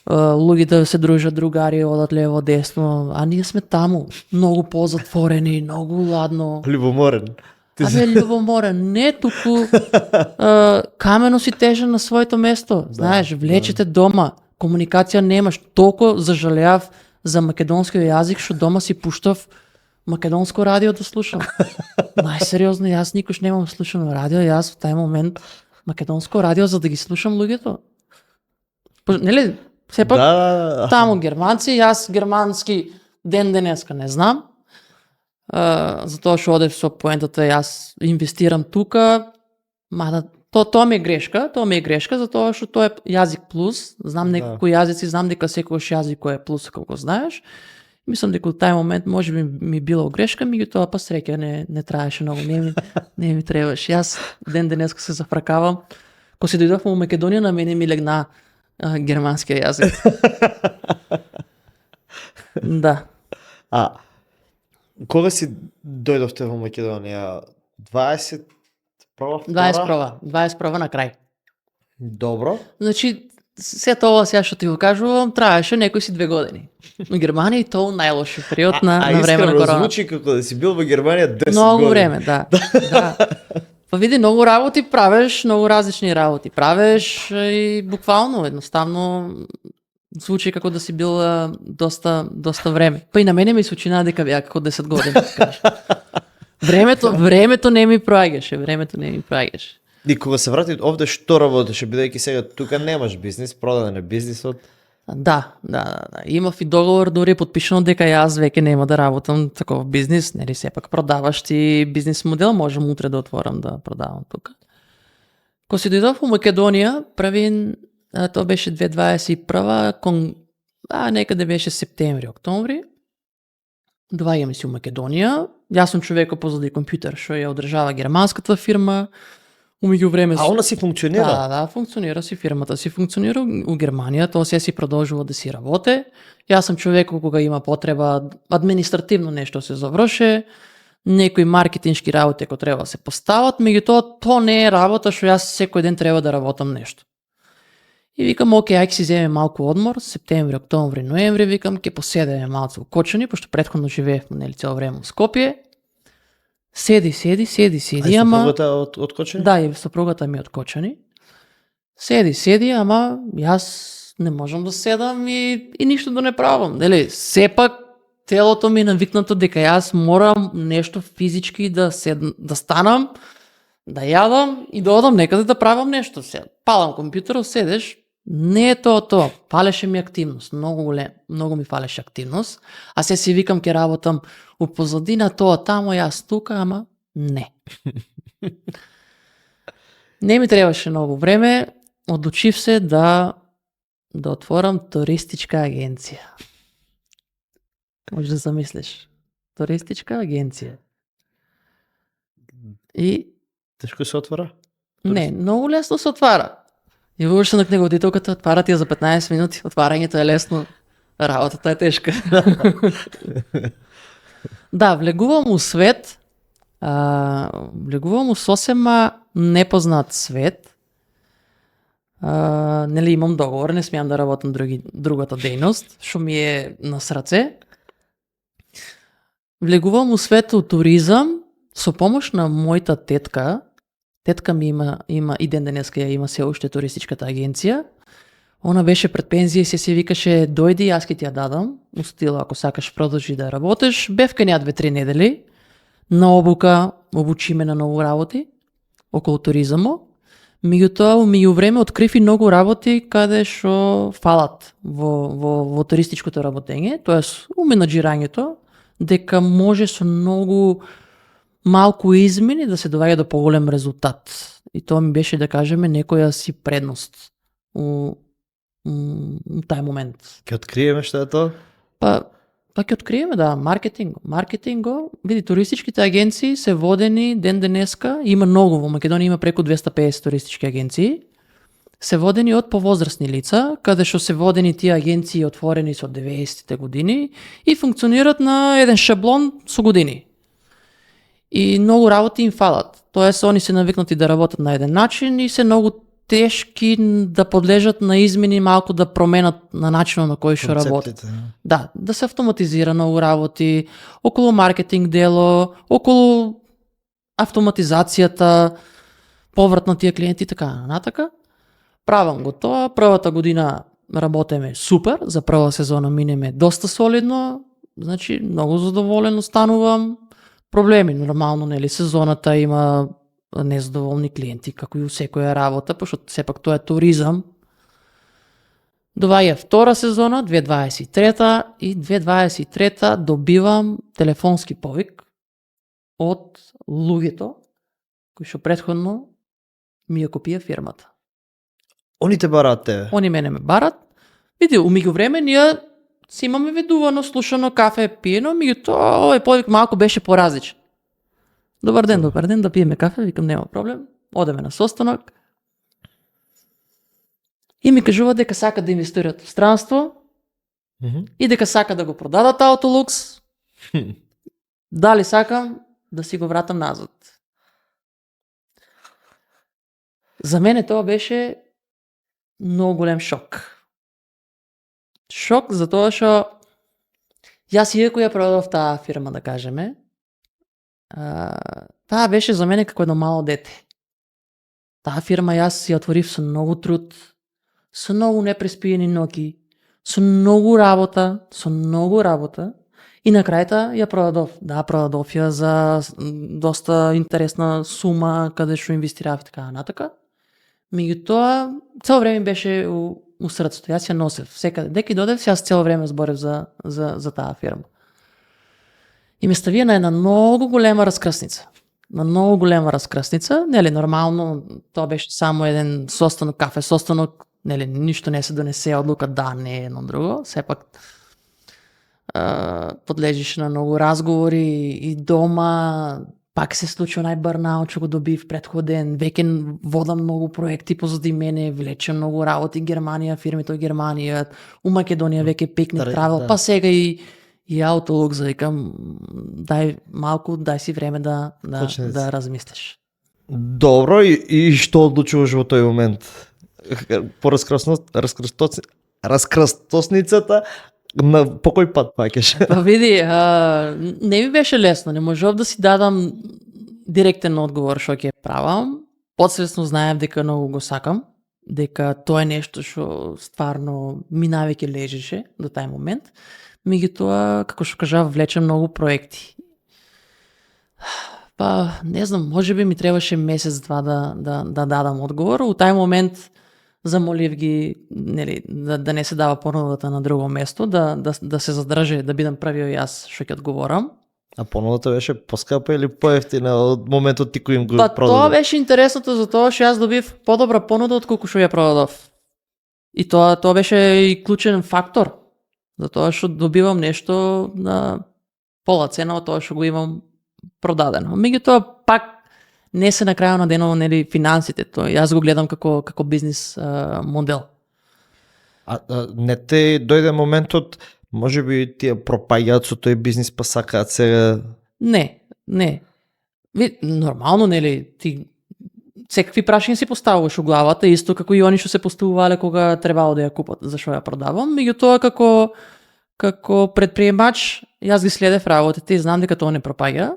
Speaker 1: луѓе да се дружат, другари одат лево десно, а ние сме таму, многу позатворени, многу ладно.
Speaker 2: Любоморен.
Speaker 1: Абе, любоморен, не туку камено си тежен на своето место, знаеш, влечете дома, комуникација немаш, толку зажалеав за македонскиот јазик, што дома си пуштав македонско радио да слушам. Најсериозно, јас никош немам слушано радио, јас во тај момент македонско радио за да ги слушам луѓето. Нели, сепак таму германци, јас германски ден денеска не знам. Затоа што одев со поентата, јас инвестирам тука, мада тоа ми е грешка, затоа што тоа е јазик плюс, знам неколку јазици, знам дека секојаш јазик кој е плюс како знаеш. Мислам дека од тај момент може би ми било грешка, меѓутоа па среќа не траеше многу, не ми требаше. Јас ден денеска се зафракавам. Кога се дојдов во Македонија, на мене ми легна германскиот јазик. Да.
Speaker 2: Кога си дојдовте во Македонија? 21
Speaker 1: на крај.
Speaker 2: Добро.
Speaker 1: Значи, се тоа сега што ти го кажувам, траеше некои си 2 години. Во Германија и тоа најлоши период на време на корона.
Speaker 2: Звучи како да си бил во Германија 10
Speaker 1: многу
Speaker 2: години.
Speaker 1: Време, да. Па види, многу работи правиш, многу различни работи правиш и буквално, едноставно, звучи како да си бил доста време. Па и на мене ми се учина дека беа како 10 години, да кажеш. Времето не ми проаѓаше.
Speaker 2: И кога се врати овде, што работеше, бидејќи сега тука немаш бизнис, продаден е бизнисот?
Speaker 1: Да. Имав и договор дури подпишано дека јас веќе нема да работам таков бизнис, нели сепак продаваш ти бизнис модел, можам утре да отворам да продавам тука. Кога си дојдов во Македонија, тоа беше 2021, некаде беше септември, октомври. Доаѓаме си у Македонија. Јас сум човекот позади компјутер што ја одржава германската фирма. У меѓувреме
Speaker 2: она си функционира?
Speaker 1: Да, функционира си, фирмата си функционира у Германија, тоа се си продолжува да си работи. Јас сум човекот кога има потреба административно нешто се заврши, некои маркетиншки работи кои треба да се постават, меѓутоа тоа не е работа што јас секој ден треба да работам нешто. И викам, окей, ајде си земе малку одмор, септември, октомври, ноември, викам, ќе поседеме малку во Кочани, пошто претходно живеевме нели цело време во Скопје. Седи, ама...
Speaker 2: сопругата од Кочани?
Speaker 1: Да, и сопругата ми од Кочани. Седи, ама јас не можам да седам и ништо да не правам. Нели, сепак телото ми е навикнато дека јас морам нешто физички да станам, да јадам и да одам некаде да правам нешто. Палам компјутерот, седеш, не е тоа. Фалеше ми активност, многу ми фалеше активност. А се си викам ке работам у позадина, тоа тамо, јас тука, ама не. Не ми требаше многу време, одлучив се да отворам туристичка агенција. Може да замислиш. Туристичка агенција. И...
Speaker 2: Тешко се отвора?
Speaker 1: Не, многу лесно се отвара. И уште на книгодителката отвара ти за 15 минути. Отварањето е лесно, работата е тешка. Да, влегувам у свет, влегувам у сосема непознат свет. Нели имам договор, не смеам да работам другата дејност, што ми е на срце. Влегувам у свет у туризам со помош на мојата тетка. Тетка ми има и ден денеска ја има се уште туристичката агенција. Она беше пред пензија и се викаше дојди, јас ќе ти ја дадам. Устила, ако сакаш продолжи да работиш. Бев кај неа 2-3 недели на обука, обучи ме на нови работи. околу туризмот. Меѓутоа, меѓувреме открив и многу работи каде што фалат во туристичкото работење, тоест у менаџирањето, дека може со многу малку измени да се доваѓа до поголем резултат. И тоа ми беше, да кажеме, некоја си предност у тај момент.
Speaker 2: Ќе откриеме што е тоа?
Speaker 1: Па ќе откриеме, да, маркетинго, види, туристичките агенции се водени ден денеска, има многу, во Македонија има преку 250 туристички агенции, се водени од повозрасни лица, каде што се водени тие агенции отворени со 90-те години и функционираат на еден шаблон со години. И многу работи им фалат. Тоест, они се навикнати да работат на еден начин и се многу тешки да подлежат на измени, малку да променат на начинот на кој што работат. Да се автоматизира многу работи, околу маркетинг дело, околу автоматизацијата, поврат на тие клиенти, така натака. Правам го тоа, првата година работеме супер, за прва сезона минеме доста солидно, значи многу задоволен останувам. Проблеми, нормално, нели, сезоната има незадоволни клиенти, како и у секоја работа, пошто сепак тоа е туризам. Доваѓа втора сезона, 2023 и 2023 добивам телефонски повик од луѓето кои што претходно ми ја купија фирмата.
Speaker 2: Они те бараат тебе?
Speaker 1: Они мене ме барат. Види, у меѓувреме ние си имаме ведувано, слушано, кафе пиено, меѓутоа овој повик малку беше поразличен. Добар ден, да пиеме кафе, викам нема проблем. Одеме на состанок. И ми кажува дека сака да инвестират в странство и дека сака да го продадат Autolux. Дали сакам да си го вратам назад. За мене тоа беше многу голем шок. Шок затоа што јас иако ја продадов таа фирма, да кажеме, таа беше за мене како едно мало дете. Таа фирма јас ја отворив со многу труд, со многу непреспиени ноќи, со многу работа и на крајта ја продадов. Да, продадов ја за доста интересна сума каде што инвестирав и така натака. Меѓутоа, цело време беше у срцето. Јас ја носев секаде. Деки додев, јас цело време зборев за таа фирма. И ме ставија на една многу голема раскрсница. Нели, нормално, тоа беше само еден состанок, кафе состанок, нели, ништо не се донесе одлука, да, не е едно друго. Сепак подлежиш на многу разговори и дома, пак се случи онај барнаут што го добив претходен, веќе водам многу проекти позади мене, влечем многу работи, Германија, фирмите од Германија, у Македонија веќе Picnic Travel, па сега и Autolux, викам, дај си време да размислиш.
Speaker 2: Добро, и што одлучуваш во тој момент? По раскрстосницата, по кој пат паќаш?
Speaker 1: Па види, не ми беше лесно, не можев да си дадам директен одговор што ќе правам. Подсвесно знаев дека многу го сакам, дека тоа е нешто што стварно ми навеќе лежеше до тај момент. Меѓутоа, како што кажав, влечем многу проекти. Па, не знам, можеби ми требаше месец-два да дадам одговор. У тај момент замолив ги, нели, да не се дава понудата на друго место, да се задржи, да бидам првиот јас што ќе одговорам.
Speaker 2: А понудата беше поскапа или поевтина од моментот ти кој им го продаде?
Speaker 1: Па тоа беше интересното за тоа што јас добив подобра понуда отколку што ја продадов. И тоа беше и клучен фактор, затоа што добивам нешто на пола цена од тоа што го имам продадено. Меѓутоа пак не се на крајот на денот, нели, финансите, тоа јас го гледам како бизнис модел.
Speaker 2: Не те дојде моментот, можеби тие пропаѓаат со тој бизнис, па сакаат сега? Не.
Speaker 1: Нормално, нели, ти секакви прашања си поставуваш у главата, исто како и они што се поставувале кога требало да ја купат, зашо ја продавам. Меѓутоа како предприемач, јас ги следев работите и знам дека тоа не пропаѓа.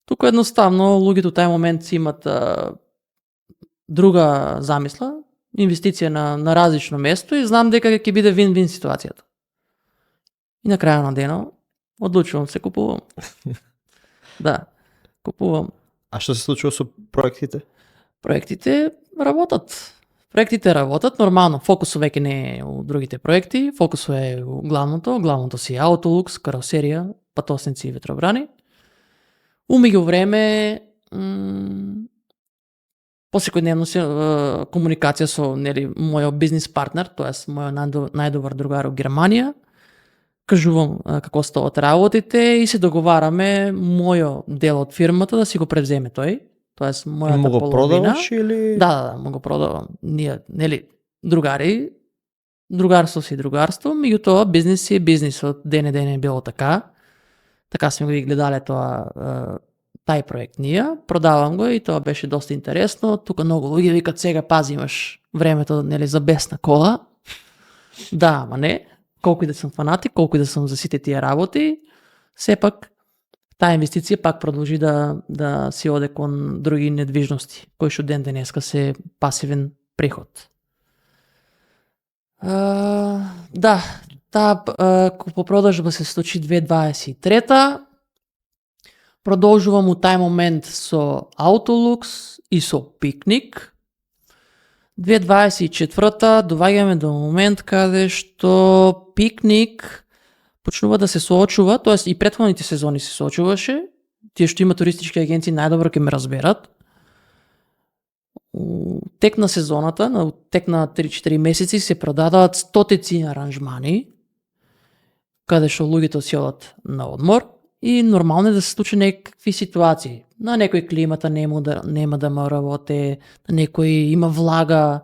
Speaker 1: Туку едноставно луѓето тај момент си имат друга замисла, инвестиција на различно место и знам дека ќе биде вин-вин ситуацијата. И на крајот на денот одлучувам се, купувам. Да, купувам.
Speaker 2: А што се случува со проектите?
Speaker 1: Проектите работат. Проектите работат нормално. Фокусот веќе не е у другите проекти, фокусот е у главното си е Autolux, каросерија, патосници и ветробрани. Умеѓу време посекојдневно се комуникација со мојот бизнис партнер, тоест мојот најдобар другар во Германија. Кажувам како стоат работите и се договараме мојот дел од фирмата да си го превземе тој. Тоест мојата
Speaker 2: Му го
Speaker 1: половина.
Speaker 2: продаваш или?
Speaker 1: Да, му го продавам. Ние, другари, другарство си другарство, меѓутоа бизнис си е бизнис. Од ден е било така. Така сме го и гледале тај проект ние. Продавам го и тоа беше доста интересно. Тука многу луѓе викат сега пази имаш времето за бесна кола. Да, ама не. Колку и да сум фанатик, колку и да сум за сите тие работи, сепак таа инвестиција пак продолжи да си оде кон други недвижности, кои што ден денеска се пасивен приход. Да, таа купопродажба се случи 2023. Продолжувам у тај момент со Autolux и со Пикник. 2024 доваѓаме до момент каде што Пикник почнува да се соочува, тоест и претходните сезони се соочуваше, тие што има туристички агенции најдобро ќе ме разберат. У тек на сезоната, на тек на 3-4 месеци се продадоат стотици аранжмани, каде што луѓето си одат на одмор и нормално е да се случи некакви ситуации. На некој климата нема да ме работи, на некој има влага,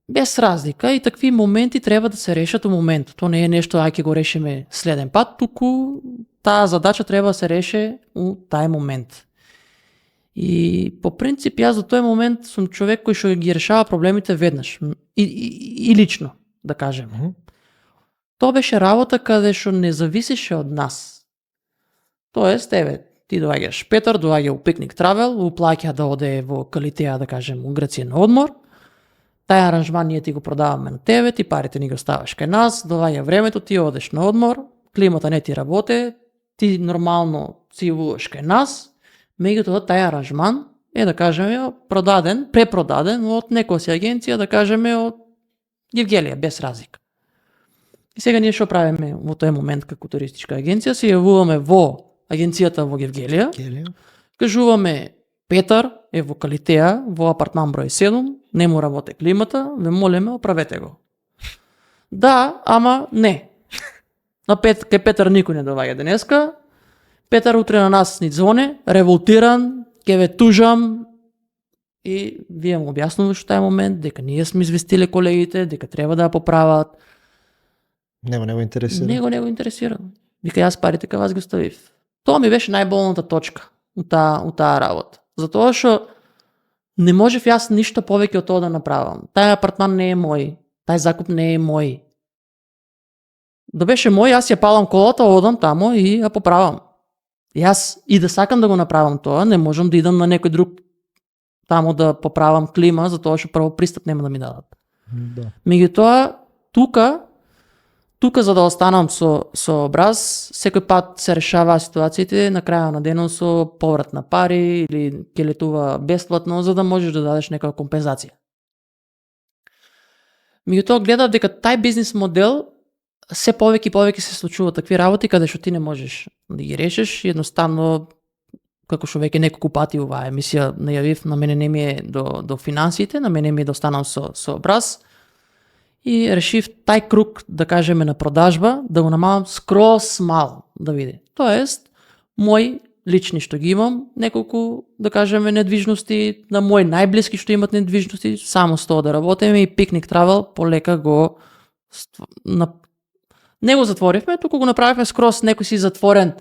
Speaker 1: без разлика и такви моменти треба да се решат у моментот. Тоа не е нешто ќе го решиме следен пат, туку таа задача треба да се реше у тај момент. И по принцип јас до тој момент сум човек кој што ги решава проблемите веднаш и лично, да кажеме. Тоа беше работа каде што не зависеше од нас. Тоест, ти доаѓаш Петар, доаѓа у Пикник Травел, уплаќа да оде во Калитеја, да кажем, у Грција на одмор. Тај аранжман ние ти го продаваме на тебе, ти парите ни го ставаш кај нас, доаѓа времето, ти одеш на одмор, климата не ти работи, ти нормално си вуваш кај нас, меѓутоа тај аранжман е, да кажеме, препродаден од некоја си агенција, да кажеме, од Гевгелија, без разлика. И сега ние што правиме во тој момент како туристичка агенција, се јавуваме во агенцијата во Гевгелија, кажуваме Петар е во Калитеја, во апартман број 7, не му работи климата, ве молиме, оправете го. Да, ама не. Кај Петар никој не доаѓа денеска. Петар утре на нас ни звоне, револтиран, ќе ве тужам, и вие му објаснуваш во тај момент дека ние сме известиле колегите, дека треба да ја поправат.
Speaker 2: Не го интересира.
Speaker 1: Не го интересира. Вика јас парите кај вас ги оставив. Тоа ми беше најболната точка у таа работа. Затоа што не можев јас ништо повеќе од тоа да направам. Тај апартман не е мој, тај закуп не е мој. Да беше мој, јас ја палам колата, одам тамо и ја поправам. Јас и да сакам да го направам тоа, не можам да идам на некој друг тамо да поправам клима, затоа што прво пристап нема да ми дадат.
Speaker 2: Да.
Speaker 1: Меѓутоа, тука за да останам со образ, секој пат се решаваа ситуациите на крајот на денот со поврат на пари или ќе летува бесплатно за да можеш да дадеш некоја компензација. Меѓутоа гледав дека тај бизнис модел се повеќе и повеќе се случува такви работи каде што ти не можеш да ги решиш, едноставно како што веќе неколку пати оваа емисија најавив, на мене не ми е до финансите, на мене ми е да останам со образ. И решив тај круг, да кажеме, на продажба, да го намалам скроз мал, да види. Тоест, мои лични што ги имам, неколку, да кажеме, недвижности, на мои најблиски што имат недвижности, само с тоа да работиме и Пикник Травел полека го не го затворивме, туку го направивме скроз некој си затворен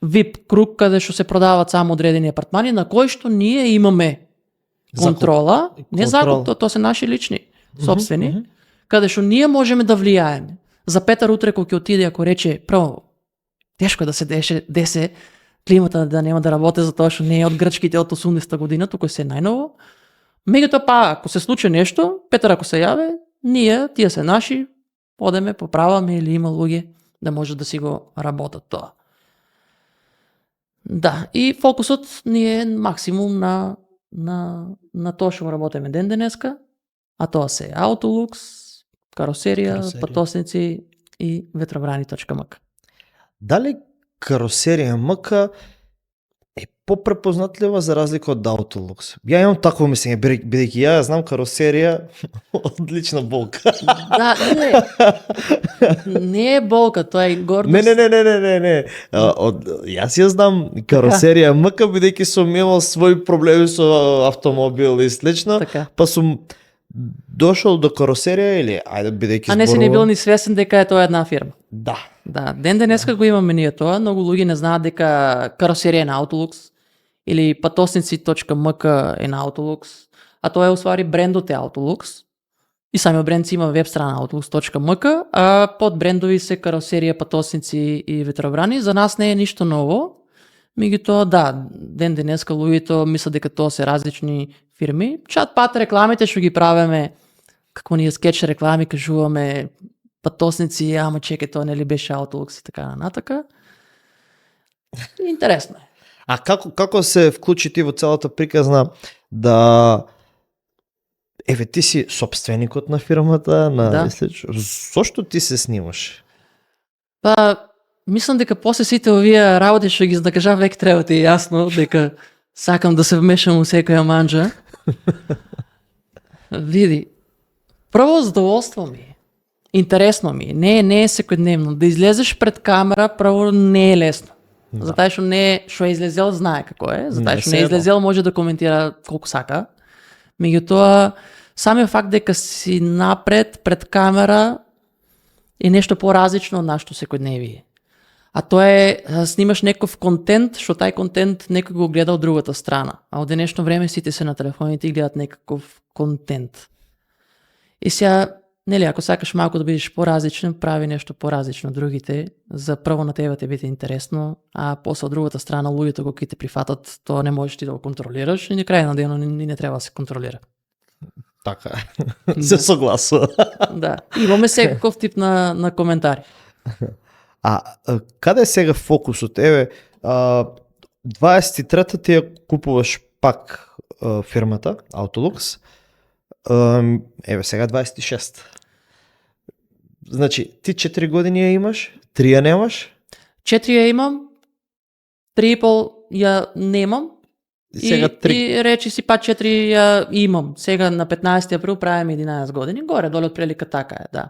Speaker 1: VIP круг, каде што се продаваат само одредени апартмани, на кои што ние имаме контрола, не закуп, тоа се наши лични, собствени, каде што ние можеме да влијаеме. За Петар утре кога ќе отиде, ако рече, прво, тешко да се десе климата да нема да работи затоа што не е од грчките од 80-та година, туку се најново. Меѓутоа па, ако се случи нешто, Петар ако се јаве, ние, тие се наши, одеме, поправаме или има луѓе да може да си го работат тоа. Да, и фокусот ни е максимум на на тоа што работиме ден денеска, а тоа се Autolux, каросерија, патосници и ветробрани.мк.
Speaker 2: Дали каросерија МК е попрепознатлива за разлика од Autolux? Ја имам такво мислење, бидејќи ја знам каросерија одлична болка.
Speaker 1: Да, не е болка, тоа е гордост.
Speaker 2: Не. Јас ја знам каросерија МК, бидејќи сум имал своји проблеми со автомобил и слично,
Speaker 1: Така.
Speaker 2: па сум дошол до каросерија или ајде бидејќи
Speaker 1: А не си не бил ни свесен дека е тоа една фирма.
Speaker 2: Да.
Speaker 1: Да, ден денеска го имаме ние тоа, многу луѓе не знаат дека каросерија е на Autolux или патосници.мк е на Autolux, а тоа е уствари брендот е Autolux. И самиот бренд си има веб страна autolux.mk, а под брендови се каросерија, патосници и ветробрани. За нас не е ништо ново. Меѓутоа, да, ден денеска луѓето мислат дека тоа се различни фирми. Чат пат рекламите што ги правиме, како ние скеч реклами кажуваме патосници, ама чекај, тоа нели беше Autolux и така натака. Интересно е.
Speaker 2: А како се вклучи ти во целата приказна да еве ти си сопственикот на фирмата,
Speaker 1: Да.
Speaker 2: Зошто ти се снимаш?
Speaker 1: Па, мислам дека после сите овие работи што ги закажав, веќе треба ти е јасно дека сакам да се вмешам во секоја манџа. Види, прво задоволство ми е. Интересно ми е. Не е секојдневно. Да излезеш пред камера, прво не е лесно.
Speaker 2: Да.
Speaker 1: Затоа што не е, што е излезел знае како е. Затоа
Speaker 2: Не
Speaker 1: што
Speaker 2: се
Speaker 1: не е
Speaker 2: едно.
Speaker 1: излезел може да коментира колку сака. Меѓутоа, самиот факт дека си напред пред камера е нешто поразлично од нашето секојдневие. А тоа е снимаш некој контент, што тај контент некој го гледа од другата страна. А од денешно време сите се на телефоните и гледат некаков контент. И сега, нели, ако сакаш малку да бидеш поразличен, прави нешто поразлично од другите, за прво на тебе те биде интересно, а после од другата страна луѓето кога те прифатат, тоа не можеш ти да го контролираш и на крај на денот не треба да се контролира.
Speaker 2: Така. Се согласува.
Speaker 1: Да, имаме секаков тип на коментари.
Speaker 2: А каде е сега фокусот? Еве, 23-та ти ја купуваш пак фирмата Autolux. Еве сега 26. Значи, ти 4 години ја имаш, 3 ја немаш,
Speaker 1: 4 ја имам, 3,5 ја немам,
Speaker 2: и сега 3.
Speaker 1: и речи си па 4 ја имам. Сега на 15 април правим 11 години. Горе, доле од прилика така е, да.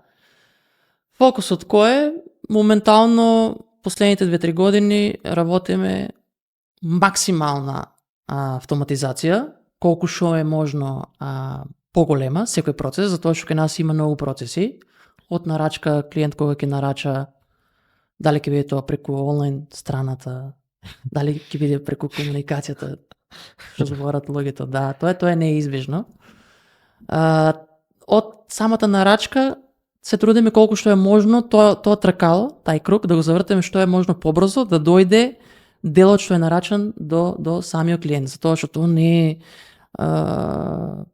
Speaker 1: Фокусот кој е? Моментално, последните 2-3 години работиме максимална автоматизација, колку што е можно поголема секој процес, затоа што кај нас има многу процеси. Од нарачка, клиент кога ќе нарача, дали ќе биде тоа преку онлайн страната, дали ќе биде преку комуникацијата, што зборат луѓето, да, тоа е неизбежно. Од самата нарачка се трудиме колку што е можно тоа тркало, тај круг, да го завртиме што е можно побрзо, да дојде делот што е нарачан до самиот клиент, затоа што тоа не е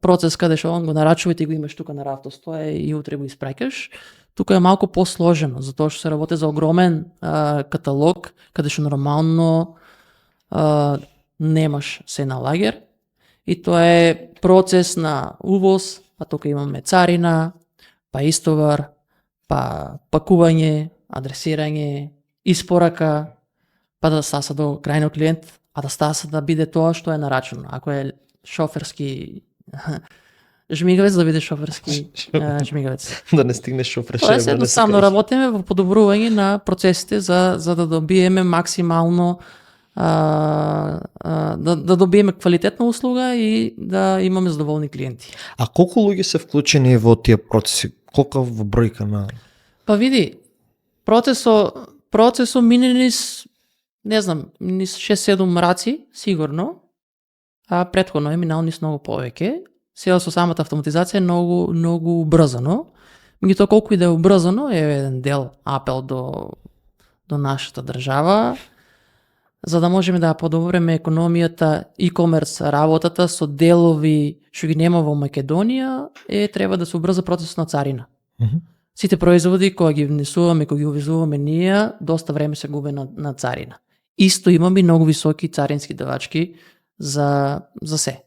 Speaker 1: процес каде што он го нарачува и ти го имаш тука на рафтот, стоја и утре го испраќаш. Тука е малку посложено, затоа што се работи за огромен каталог, каде што нормално немаш се на лагер. И тоа е процес на увоз, па тука имаме царина, па истовар, па пакување, адресирање, испорака, па да стаса до крајниот клиент, а да стаса да биде тоа што е нарачено. Ако е шоферски жмигавец, да биде шоферски жмигавец.
Speaker 2: Да не стигнеш шофер.
Speaker 1: Тоа е едноставно работиме во подобрување на процесите за да добиеме максимално да добиеме квалитетна услуга и да имаме задоволни клиенти.
Speaker 2: А колку луѓе се вклучени во тие процеси? Колка во бројка на...
Speaker 1: Па види, процесо мине низ, не знам, низ 6-7 раци, сигурно, а претходно е минал низ многу повеќе. Сега со самата автоматизација е многу убрзано. Меѓутоа колку и да е убрзано, е еден дел апел до нашата држава, за да можеме да подобриме економијата, e-commerce работата со делови што ги нема во Македонија, треба да се убрза процесот на царина. Сите производи кога ги внесуваме, кога ги увезуваме ние, доста време се губи на царина. Исто имаме многу високи царински давачки за се.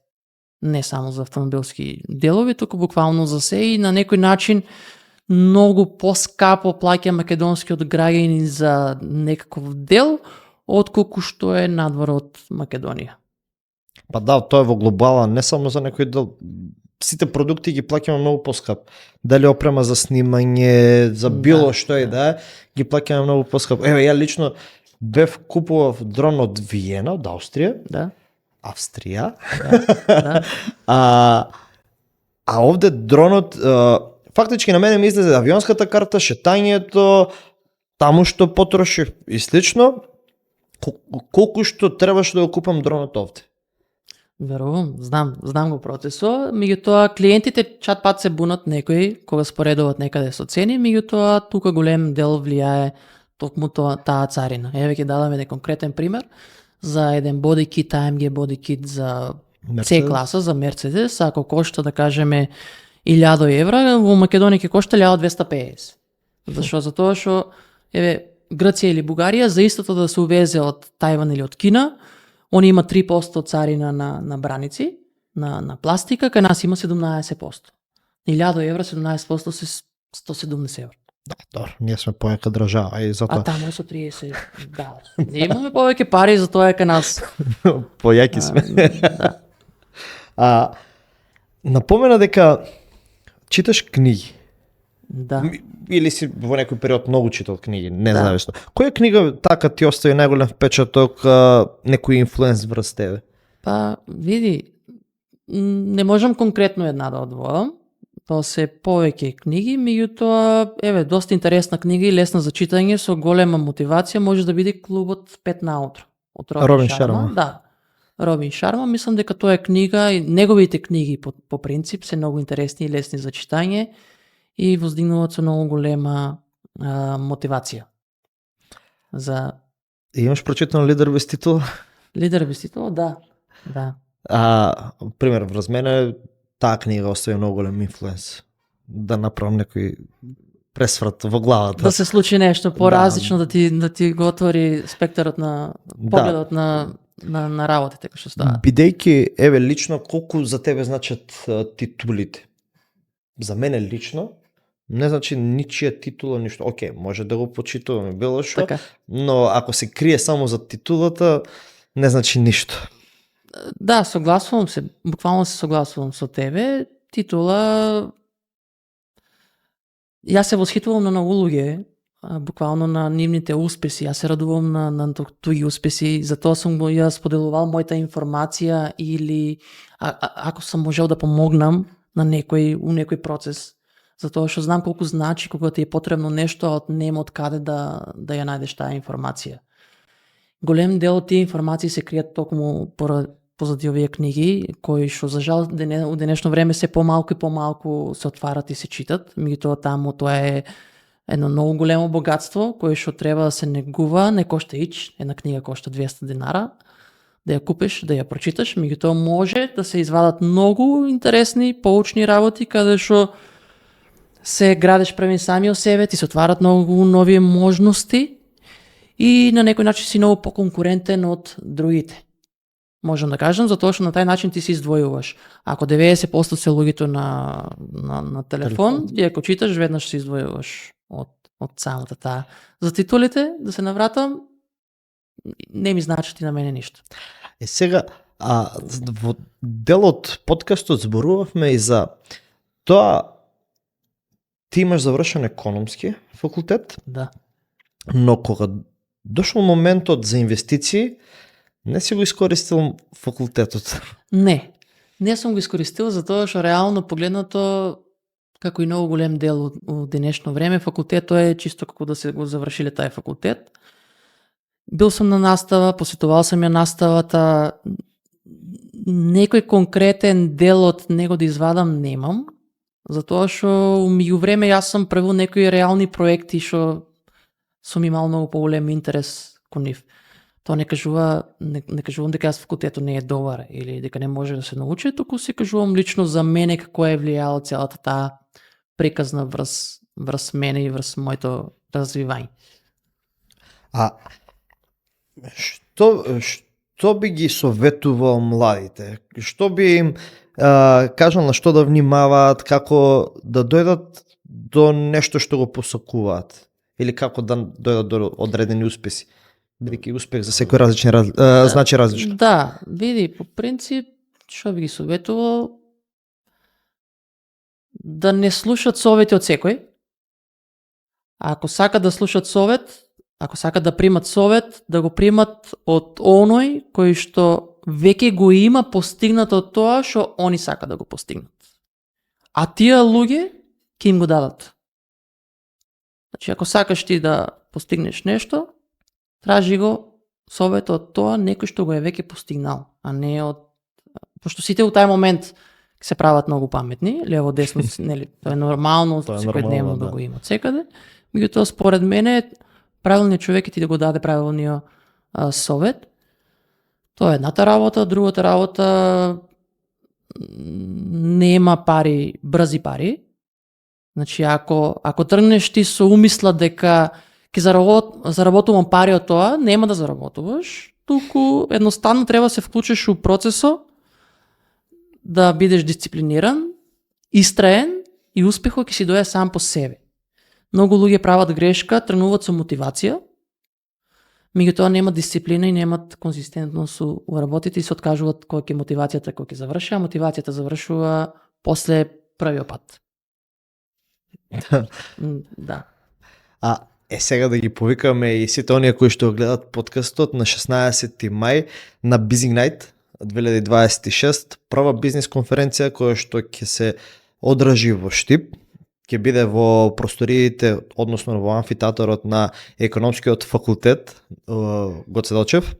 Speaker 1: не само за автомобилски делови, туку буквално за се и на некој начин многу поскапо плаќа македонскиот граѓанин за некаков дел, отколку што е надвор од Македонија.
Speaker 2: Па да, тоа е во глобала, не само за некој дел. Сите продукти ги плаќаме многу поскап. Дали опрема за снимање, за било што и да е, ги плаќаме многу поскап. Еве, ја лично купував дрон од Виена, од Австрија.
Speaker 1: Да.
Speaker 2: Австрија.
Speaker 1: Да.
Speaker 2: А овде дронот, фактички на мене ми излезе авионската карта, шетањето, таму што потрошив и слично, колку што требаше да го купам дронот овде.
Speaker 1: Верувам, знам го процесот, меѓутоа клиентите чат пат се бунат некои кога споредуваат некаде со цени, меѓутоа тука голем дел влијае токму таа царина. Еве ќе дадам еден конкретен пример за еден body kit, AMG body kit за C класа, за Мерцедес, ако кошта да кажеме 1000 евра, во Македонија ќе кошта 1250. Зашо? Затоа што еве Грција или Бугарија за истото да се увезе од Тајван или од Кина, они има 3% царина на браници, на пластика, кај нас има 17%. 1000 евра, 17% се 170 евра.
Speaker 2: Да, добро, ние сме поека држава и затоа.
Speaker 1: А таму е со 30, да. Не имаме повеќе пари, затоа е кај нас.
Speaker 2: Појаки сме.
Speaker 1: Да.
Speaker 2: Напомена дека читаш книги.
Speaker 1: Да.
Speaker 2: Или си во некој период многу читал книги, независно.
Speaker 1: Да.
Speaker 2: Која книга така ти остави најголем впечаток, некој инфлуенс врз тебе?
Speaker 1: Па, види, не можам конкретно една да одвојам. Тоа се повеќе книги, меѓутоа, еве, доста интересна книга и лесна за читање, со голема мотивација, може да биде Клубот 5 наутро. Од
Speaker 2: Робин Шарма.
Speaker 1: Да. Робин Шарма, мислам дека тоа е книга и неговите книги по принцип се многу интересни и лесни за читање и воздигнуваат со многу голема мотивација. За
Speaker 2: Имаш прочитано Лидер без титула?
Speaker 1: Лидер без титула, да. Да.
Speaker 2: Пример, врз мене таа книга остави многу голем инфлуенс. Да направам некој пресврат во главата.
Speaker 1: Да се случи нешто поразлично, да ти го отвори спектарот на погледот на работите кои што стават.
Speaker 2: Бидејќи, еве, лично, колку за тебе значат титулите? За мене лично, не значи ничија титула, ништо. Океј, може да го почитуваме било што,
Speaker 1: Така.
Speaker 2: но ако се крие само за титулата, не значи ништо.
Speaker 1: Да, согласувам се, буквално се согласувам со тебе. Титула, јас се восхитувам на многу луѓе, буквално на нивните успеси. Јас се радувам на туѓи успеси, затоа сум го ја споделувал мојата информација или ако сум можел да помогнам на некој процес, затоа што знам колку значи кога ти е потребно нешто, а нема од каде да ја најдеш таа информација. Голем дел од тие информации се кријат токму позади овие книги, кои што за жал у денешно време се помалку и помалку се отварат и се читат, меѓутоа таму тоа е едно многу големо богатство кое што треба да се негува, не кошта ич, една книга кошта 200 динара, да ја купиш, да ја прочиташ, меѓутоа може да се извадат многу интересни, поучни работи каде што се градеш преми самиот себе, ти се отварат многу нови можности и на некој начин си многу поконкурентен од другите. Можам да кажам, затоа што на тај начин ти се издвојуваш. Ако 90% се луѓето на телефон, ти ако читаш, веднаш се издвојуваш од самата таа. За титулите, да се навратам, не ми значат и на мене ништо.
Speaker 2: Сега, во дел од подкастот зборувавме и за тоа, ти имаш завршен економски факултет,
Speaker 1: Да.
Speaker 2: но кога дошол моментот за инвестиции, не си го искористил факултетот.
Speaker 1: Не сум го искористил затоа што реално погледнато, како и многу голем дел од денешно време, факултетот е чисто како да се го завршиле тај факултет. Бил сум на настава, посетувал сум ја наставата, некој конкретен дел од него да извадам немам, затоа што меѓувреме јас сум правил некои реални проекти што сум имал многу поголем интерес кон нив. Тоа не кажувам дека јас факултетот не е добар или дека не може да се научи, туку се кажувам лично за мене како е влијала целата таа приказна врз мене и врз моето развивање.
Speaker 2: Што би ги советувал младите? Што би им кажал на што да внимаваат, како да дојдат до нешто што го посакуваат или како да дојдат до одредени успеси. Бидејќи успех за секој значи различно.
Speaker 1: Да, види, по принцип, што би ги советувал, да не слушат совети од секој. А ако сакат да слушат совет, ако сакат да примат совет, да го примат од оној кој што веќе го има постигнато тоа што они сакат да го постигнат. А тие луѓе ќе им го дадат. Значи, ако сакаш ти да постигнеш нешто, тражи го совет од тоа некој што го е веќе постигнал, а не од... Пошто сите у тај момент се прават многу паметни, лево, десно, нели, тоа е нормално,
Speaker 2: Тоа е
Speaker 1: секојдневно
Speaker 2: нормално,
Speaker 1: да
Speaker 2: да.
Speaker 1: го има од секаде. Меѓутоа, според мене, правилниот човек ќе ти да го даде правилниот совет. Тоа е едната работа, другата работа нема пари, брзи пари. Значи, ако тргнеш ти со умисла дека ќе заработувам пари од тоа, нема да заработуваш, туку едноставно треба да се вклучиш у процесо, да бидеш дисциплиниран, истраен и успехот ќе си дојде сам по себе. Многу луѓе прават грешка, тргнуваат со мотивација, меѓутоа немат дисциплина и немат конзистентност у работите и се откажуваат кога ќе мотивацијата кога ќе заврши, а мотивацијата завршува после првиот пат. Да.
Speaker 2: Сега да ги повикаме и сите оние кои што гледат подкастот на 16 мај на Busy Night 2026, прва бизнес конференција која што ќе се одржи во Штип, ќе биде во просториите, односно во амфитеаторот на економскиот факултет Гоце Делчев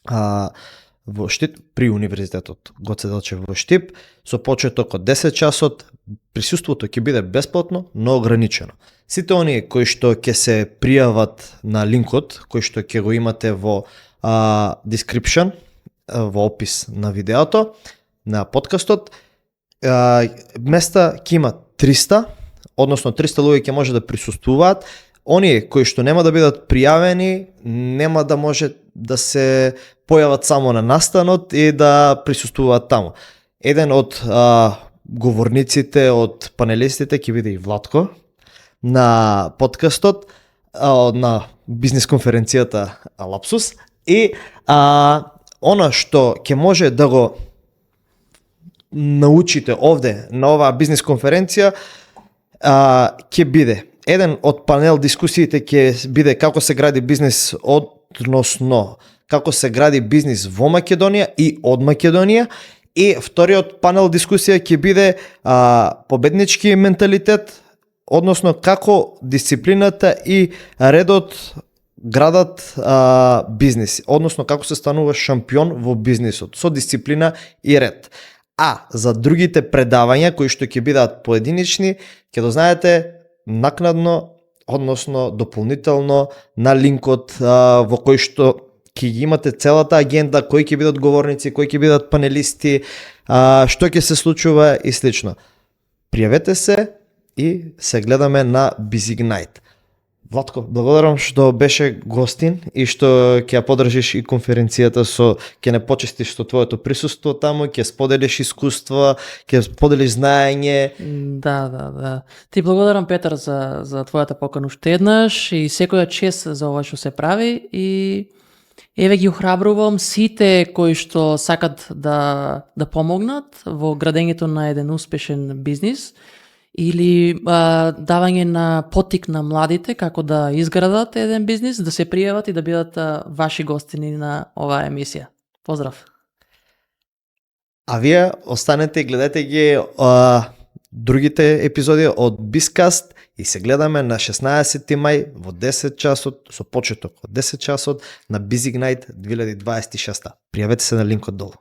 Speaker 2: во Штип, при Универзитетот Гоце Делчев во Штип, со почеток од 10 часот. Присуството ќе биде бесплатно, но ограничено. Сите оние кои што ќе се пријават на линкот, кој што ќе го имате во description, во опис на видеото, на подкастот, места ќе има 300, односно 300 луѓе ќе може да присуствуваат. Оние кои што нема да бидат пријавени, нема да може да се појават само на настанот и да присуствуваат таму. Еден од говорниците, од панелистите ќе биде и Владко на подкастот, на бизнес конференцијата Лапсус, и она што ќе може да го научите овде на оваа бизнес конференција, ќе биде еден од панел дискусиите ќе биде како се гради бизнес, односно како се гради бизнес во Македонија и од Македонија. И вториот панел дискусија ќе биде победнички менталитет, односно како дисциплината и редот градат бизнес, односно како се станува шампион во бизнисот со дисциплина и ред. А за другите предавања кои што ќе бидат поединични, ќе го знаете накнадно, односно дополнително на линкот во кој што ќе ги имате целата агенда, кои ќе бидат говорници, кои ќе бидат панелисти, што ќе се случува и слично. Пријавете се и се гледаме на Busy Night. Владко, благодарам што беше гостин и што ќе ја подржиш и конференцијата ќе не почестиш со твоето присуство таму, ќе споделиш искуства, ќе споделиш знаење.
Speaker 1: Да. Ти благодарам, Петар, за твојата покана уште еднаш и секоја чест за ова што се прави, и еве ги охрабрувам сите кои што сакат да помогнат во градењето на еден успешен бизнис или давање на поттик на младите како да изградат еден бизнис, да се пријават и да бидат ваши гостини на оваа емисија. Поздрав!
Speaker 2: А вие останете и гледате ги другите епизоди од Bizcast и се гледаме на 16 мај во 10 часот, со почеток од 10 часот на Busy Night 2026. Пријавете се на линкот долу.